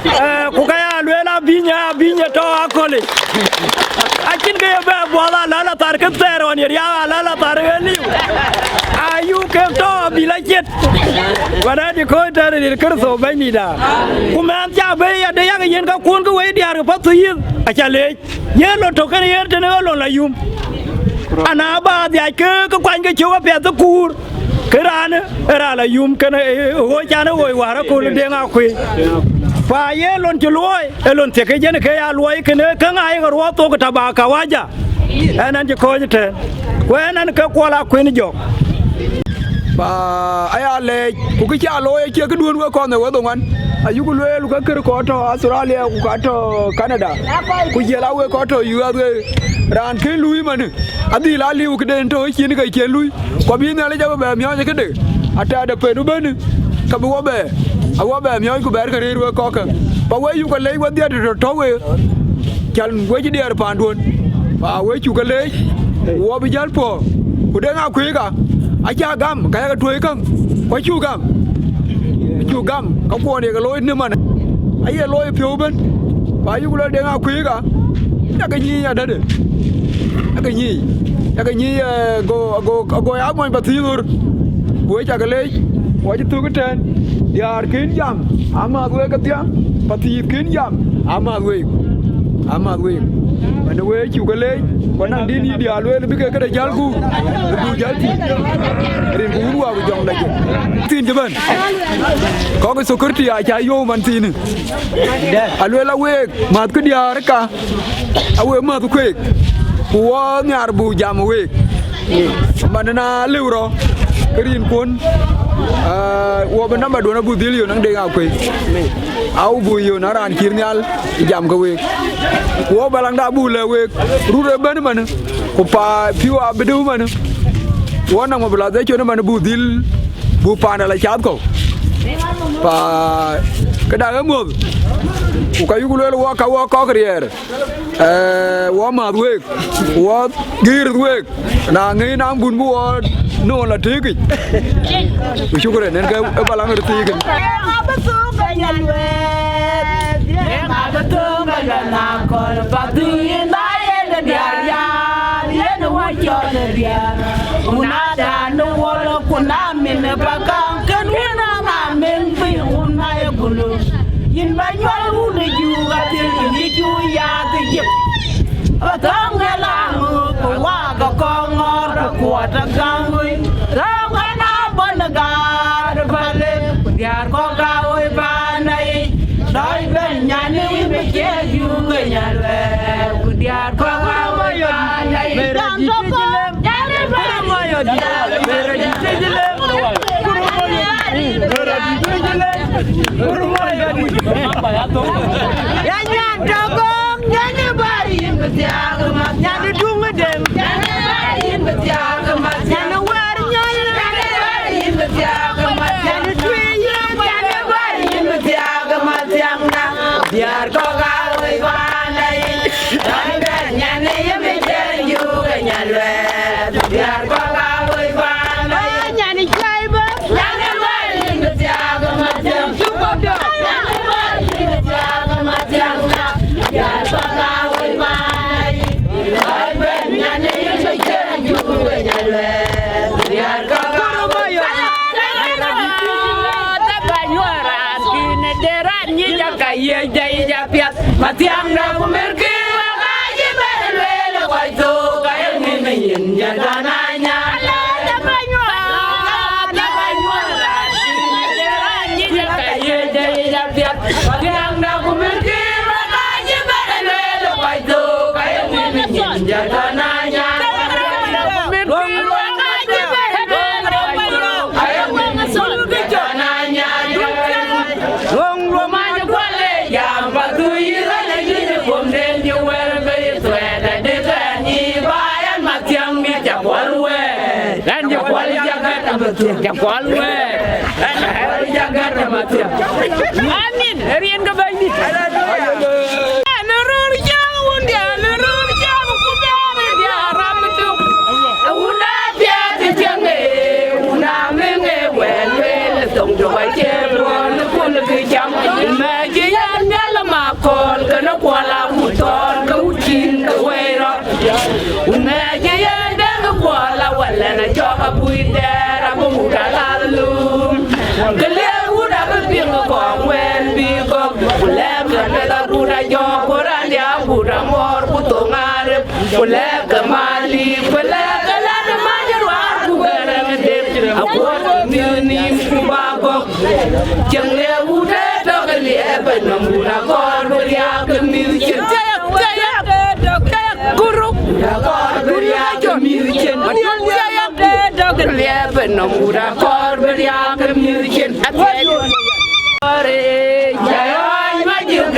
Eh, ku ka ya lueel abïny, abïny ë tɔ̈ akölë. Acïn ke ye bɛ buɔth alal athar ke thɛɛr ɣɔn ye riaak alal athar ë liu. Ayuk kek tɔ̈ abï la ciet. Wɛ̈t adi kɔc tɛ̈ɛ̈n rin Kërtho Bɛ̈nydïïtda. Ku mɛnh ca bei ya de yak yen kakuɔn ke wei diäär ke Pathuyith, aca leec. Ye lon tök kën yen tënë ɣa lon la yum. Ana ba dhiac ke, ke kuany ke cök apiɛth ë kuur, ke raan ë raan la yum kën ë ɣööc can ë ɣööc wäär aköl ë Deŋ Akuëi. Pa ye lon cï luɔi, ë lon thiek ke jɛn ke ya luɔi kënë, käŋ ayek ruɔɔth thok taba kawaja. Ɛn ɛn cï kɔ̈ɔ̈c ëtɛ̈ɛ̈n, ku ɛn ɛn ke Kuɔl Akuën jɔk. Pa aya leec, ku kë ca looi acie këduön wek kɔn ë wedhie ŋuan. Ayuku lueel ke kër kɔc tɔ̈ Australia ku ka tɔ̈ Canada, ku jiël a wek kɔc tɔ̈ U S A. Raan kën luui manë, adhil a liu këden tɔ̈ ë cin ke cien luui, ku abï Nhialic abï bɛ miɔɔc këde. Atɛɛt ë pen ëbën, ka bï wɔ bɛ, awɔ bɛ miɔɔc ku bɛɛr ke rëër wek kɔ̈kkë. Pa wek yuku leec wedhie tɔ̈ tɔ̈ wek. Cän wec diɛɛr paanduön, pa wek cuk ke leec, wɔ bï jäl puɔ̈u, ku Deŋ Akuëi ka, acä gam, ka yakë tuɔ̈i käŋ, ku acuk gam, acuk gam, ka kuɔn yeke looi në man, aye looi piɔ̈u ëbën, pa yuku lɔ Deŋ Akuëi ka, yakë nyiic adäde, yakë nyiic, yakë nyiic, eh, go, go, go ya muɔny Pathuyith ɣör, ku wek cakë leec, wɔ cï thök ëtɛ̈ɛ̈n, diäär kën jam, amääth wek kedhia, Pathuyith kën jam, amääth wek. Amääth wek, man wek cuk ke leec, ku anɔŋ dïn yï diäär lueel bï ke këde jäl guur, bï guur jäl tïŋ. Rin ku wun waku jɔŋ dacë. Thiin cï bɛ̈n, kɔc security acä yöök man thiinë. Alueel a week, määth kë diäär ka, a wek määth kueek, ku wɔ nhiaar buk jam week. Man na lëu rɔt, ke rin kuɔn, ah, wɔ bï namba duön abuk dhil yön aŋ Deŋ Akuëi. Au buk yön a raan cït nhial jam ke week. Ku wɔ balaŋda buk lɛ̈k week, rut ëbën ëmën, ku pa pïu abï dëu ëmën. Wɔ nɔŋ mobilization ëmën buk dhil, buk paanda la cath kɔ̈u. Pa këda ë muɔ̈th, ku ka yuku lueel wɔ ka wɔ kɔ̈k riɛɛr. Eh, wɔ määth week, wɔ gïïr week, na ŋic naŋ bun bï wɔ nööŋ la tëëkic. Ku shukran, en ke ë balaŋ röt thiikin. Yïn bä nyuɔl wun ë juuk athil, yï cu yaath ë jëp. Ë thɔ̈ŋ ë laŋ, ku waak ë kɔŋ ŋɔ̈ɔ̈r, ku kuɔt ë gäm wei. Thɔ̈ŋ ë na bɔ̈ në gaat ë Palek, ku diäär kɔ̈k aa woi paan ayic. Dɔc bɛ̈n nyan ë yïn bï ciɛɛŋ juuk ë nyal wɛɛr, ku diäär kɔ̈k aa woi paan ayic. Dɔm tök kɔ̈k. Ya nyan tök gɔ̈k, nyan ë bäär yïn bï thiaak ë math. Nyan ë tuŋ ë dem. Nyan ë bäär yïn bï thiaak ë math. Nyan ë wɛ̈ɛ̈r nyɔl. Nyan ë bäär yïn bï thiaak ë math. Nyan ë tuëë yïn. Nyan ë bäär yïn bï thiaak ë math thiäŋna. Diäär kɔ̈k aa woi paan ayic. Dɔc bɛ̈n nyan ë yïn bï ciɛɛŋ juuk ë nyal wɛɛr. Diäär kɔ̈k aa woi paan ayic. Nyan ë cuai bä. Nyan ë bäär yïn bï thiaak ë math thiäŋ. Cuk kɔ̈k dɔ̈k. Nyan ë bäär yïn bï thiaak ë math thiäŋna. Diäär kɔ̈k aa woi paan ayic. Dɔc bɛ̈n nyan ë yïn bï ciɛɛŋ juuk ë nyal wɛɛr. Diäär kɔ̈k aa woi paan ayic. Dë bä nyuɔɔn raan kïn, de raan nyic aka yiëc, de yic apiɛth. Mathiaŋda ku mërkï, wek aa cï bɛ̈n lueel ë kɔc thok, ka ye ŋïn ë nyin, jël bä na nyan. Dë bä nyuɔɔn, dë bä nyuɔɔn raan Ɣɛn cä kuɔl jagat ë mathiäŋ. Cä kuɔl wɛɛr. Ɣɛn cä kuɔl jagat ë mathiäŋ. Amin. Ë riɛn ke Bɛ̈nydït. Aleluya. Ɣɛn röör cäŋ wun diɛ̈, ɣɛn röör cäŋ ku bɛ̈ɛ̈r diɛ̈, ram tuk. Wun apiɛth cäŋ ë, wun amëŋ ë wɛ̈ɛ̈l wël ë thoŋ tök acie ruɔ̈ɔ̈n kun kë cam. Mɛ̈c ë yɛn nhial ë makɔ̈ɔ̈l, kënë kuɔl akut thɔ̈ɔ̈r ke wut cïn ke wëi rɔt. Ku ŋɛɛc ë yen dɛ̈ŋ ë kuɔl awal, ɣɛn acɔk abui dɛɛr abï wut alath lum. Kë liɛɛr wut abï piŋ ë kɔŋ wɛ̈ɛ̈l bï gɔ̈k. Ku lɛ̈ɛ̈m ke meth agut ajɔ̈ɔ̈k, ku raan diɛ̈ agut aŋɔ̈ɔ̈r, ku thoŋ arëp. Ku lɛ̈ɛ̈m ke mali, ku lɛ̈ɛ̈m ke lɛ̈ɛ̈m ë mac ruaar, ku ke rɛ̈ŋ ë dep. Akuɔ̈t ke mïth nïïm ku ba gɔ̈k. Cieŋ le wut ë tök ë liɛɛr bɛ̈ny nɔm, wut akɔɔr bï riääk ke mïth cin. Kuruk. Wut akɔɔr bï riääk ke mïth cin. Liɛɛr bɛ̈ny nɔm, wut akɔɔr bï riääk ke mïth cin. Jai ɣɔny ma jiök,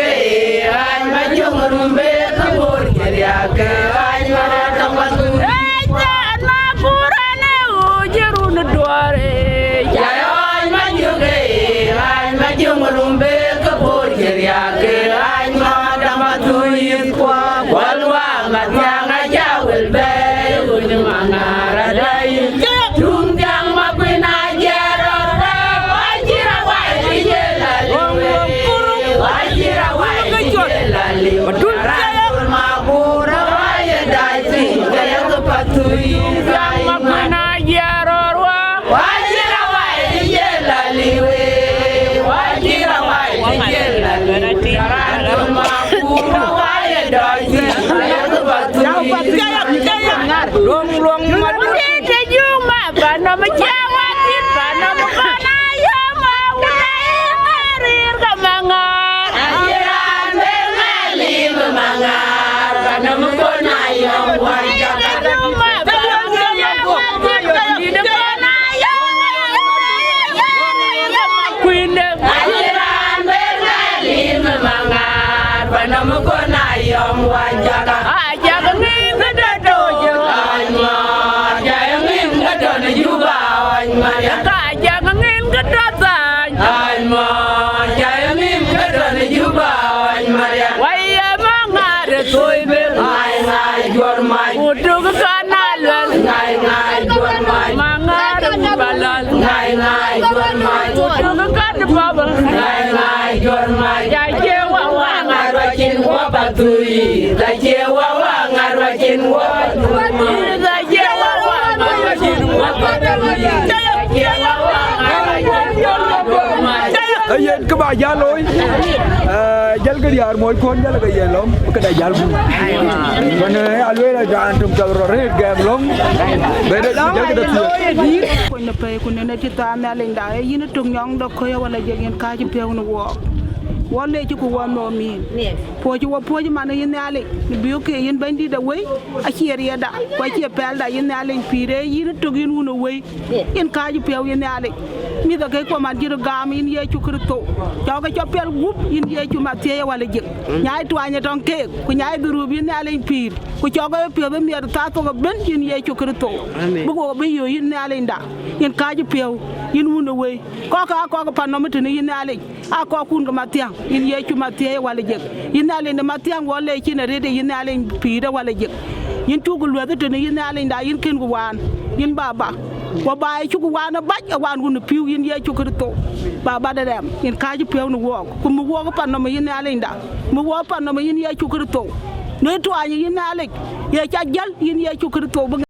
ɣɔny ma jiök rumbe ke bor jeriake, ɣɔny ma rɔt tɔŋ ma thur. Jai ɣɔny ma jiök, ɣɔny ma jiök rumbe ke bor jeriake, ɣɔny ma dama thur yith kuɔ. Kuɔl wa ma thiaŋ aja wel bɛ̈ɛ̈i, ɣöny ma ŋaar adai. Tum thiaŋ ma kuïn ajiɛɛr rɔt wa, wa cï ra wai ë jël aliu. Wa cï ra wai ë jël aliu. Tum thiaŋ ma bur wa ye dai thïn, ke ye ke pathui. Tum thiaŋ ma kuïn ajiɛɛr rɔt wa. Wa cï ra wai ë jël aliu, wa cï ra wai ë jël aliu. Raan tum ma bur wa ye dai thïn, ke ye ke pathui. Luɔŋ, luɔŋ, madut. Te juma, panom cia watin, panom kɔn ayom, awuda rir ka maŋar. Ayiran ber ŋalim maŋar, panom kɔn ayom, wajaka. Juma, panom cia watin, panom kɔn ayom, awuda rir ka maŋar. Kuinde. Ayiran ber ŋalim maŋar, panom kɔn ayom, wajaka. Ajak ŋin ke dɔ̈ tɔ̈ jö. Anyuɔɔr, jai ŋin ke tɔ̈ në Juba, ɣɔny Mariam. Ka ajak ŋin ke tɔ̈ thany. Anyuɔɔr, jai ŋin ke tɔ̈ në Juba, ɣɔny Mariam. Wai ye maŋar ë thoi bel. Ŋai, ŋai, juɔr mac. Ku tuk kan aluel. Ŋai, ŋai, juɔr mac. Maŋar ë balal. Ŋai, ŋai, juɔr mac. Ku tuk kan baba. Ŋai, ŋai, juɔr mac. Ja cie wa wa ŋar wa cin wa pathui. Ja cie wa wa ŋar wa cin wa pathui. Ja cie wa wa ŋar wa cin wa pathui. Ja cie wa wa ŋar wa cin wa pathui. Ayen kë ba jal looi. Eh, jal ke diäär moc kɔn jal ke ye lɔ̈ŋ, ke da jal ku. Mën, eh, aluel raan töŋ cɔl rɔt rëët gɛɛm lɔ̈ŋ. Bede jal ke da thiëëk. Kony në pɛ̈i ku nën ë cï thaar Nhialic da, ee yïn ë tök nyɔŋ de köc awala jek yïn kääc piɔ̈u në wɔɔk. Wɔ lec cï ku wɔ nhom yïn. Puɔ̈c wɔ puɔ̈c man yïn Nhialic, në biöök ke yïn Bɛ̈nydït de wëi, acie riɛtda, ku acie pɛlda yïn Nhialic pïïr, ee yïn ë tök yïn wun ë wëi. Yïn kääc piɔ̈u yïn Nhialic. Mïth akëc kuɔ man cï röt gam yïn Yecu Kërtho. Cɔk ke cɔk piɛl gup yïn Yecu Mathiath awala jek. Nyai tuany ë tɔŋ keek, ku nyai dhurup yïn Nhialic pïïr. Ku cɔk ke piɔ̈th ë miɛt thaa thok ëbën yïn Yecu Kërtho. Amen. Bï wok bï yöö yïn Nhialicda. Yïn kääc piɔ̈u, yïn wun ë wëi. Kɔ̈k aa kɔ̈k ë pan nɔm ë tënë yïn Nhialic. Aa kɔ̈kkun ke Mathiaŋ, yïn Yecu Mathiath awala jek. Yïn Nhialic de Mathiaŋ wɔ lec cïn arëët, yïn Nhialic pïïr awala jek. Yïn cuk luɛth ë tënë yïn Nhialicda, yïn kën ku waan, yïn Baba. Wɔ ba ë cuk waan ë bac ë waan wun ë pïu yïn Yecu Kërtho. Baba de rɛm, yïn kääc piɔ̈u në wɔɔk, ku mi wɔɔk ë pan nɔm ë yïn Nhialicda. Mi wɔɔk pan nɔm ë yïn Yecu Kërtho. Në tuany ë yïn Nhialic, ye ca jäl yïn Yecu Kërtho bï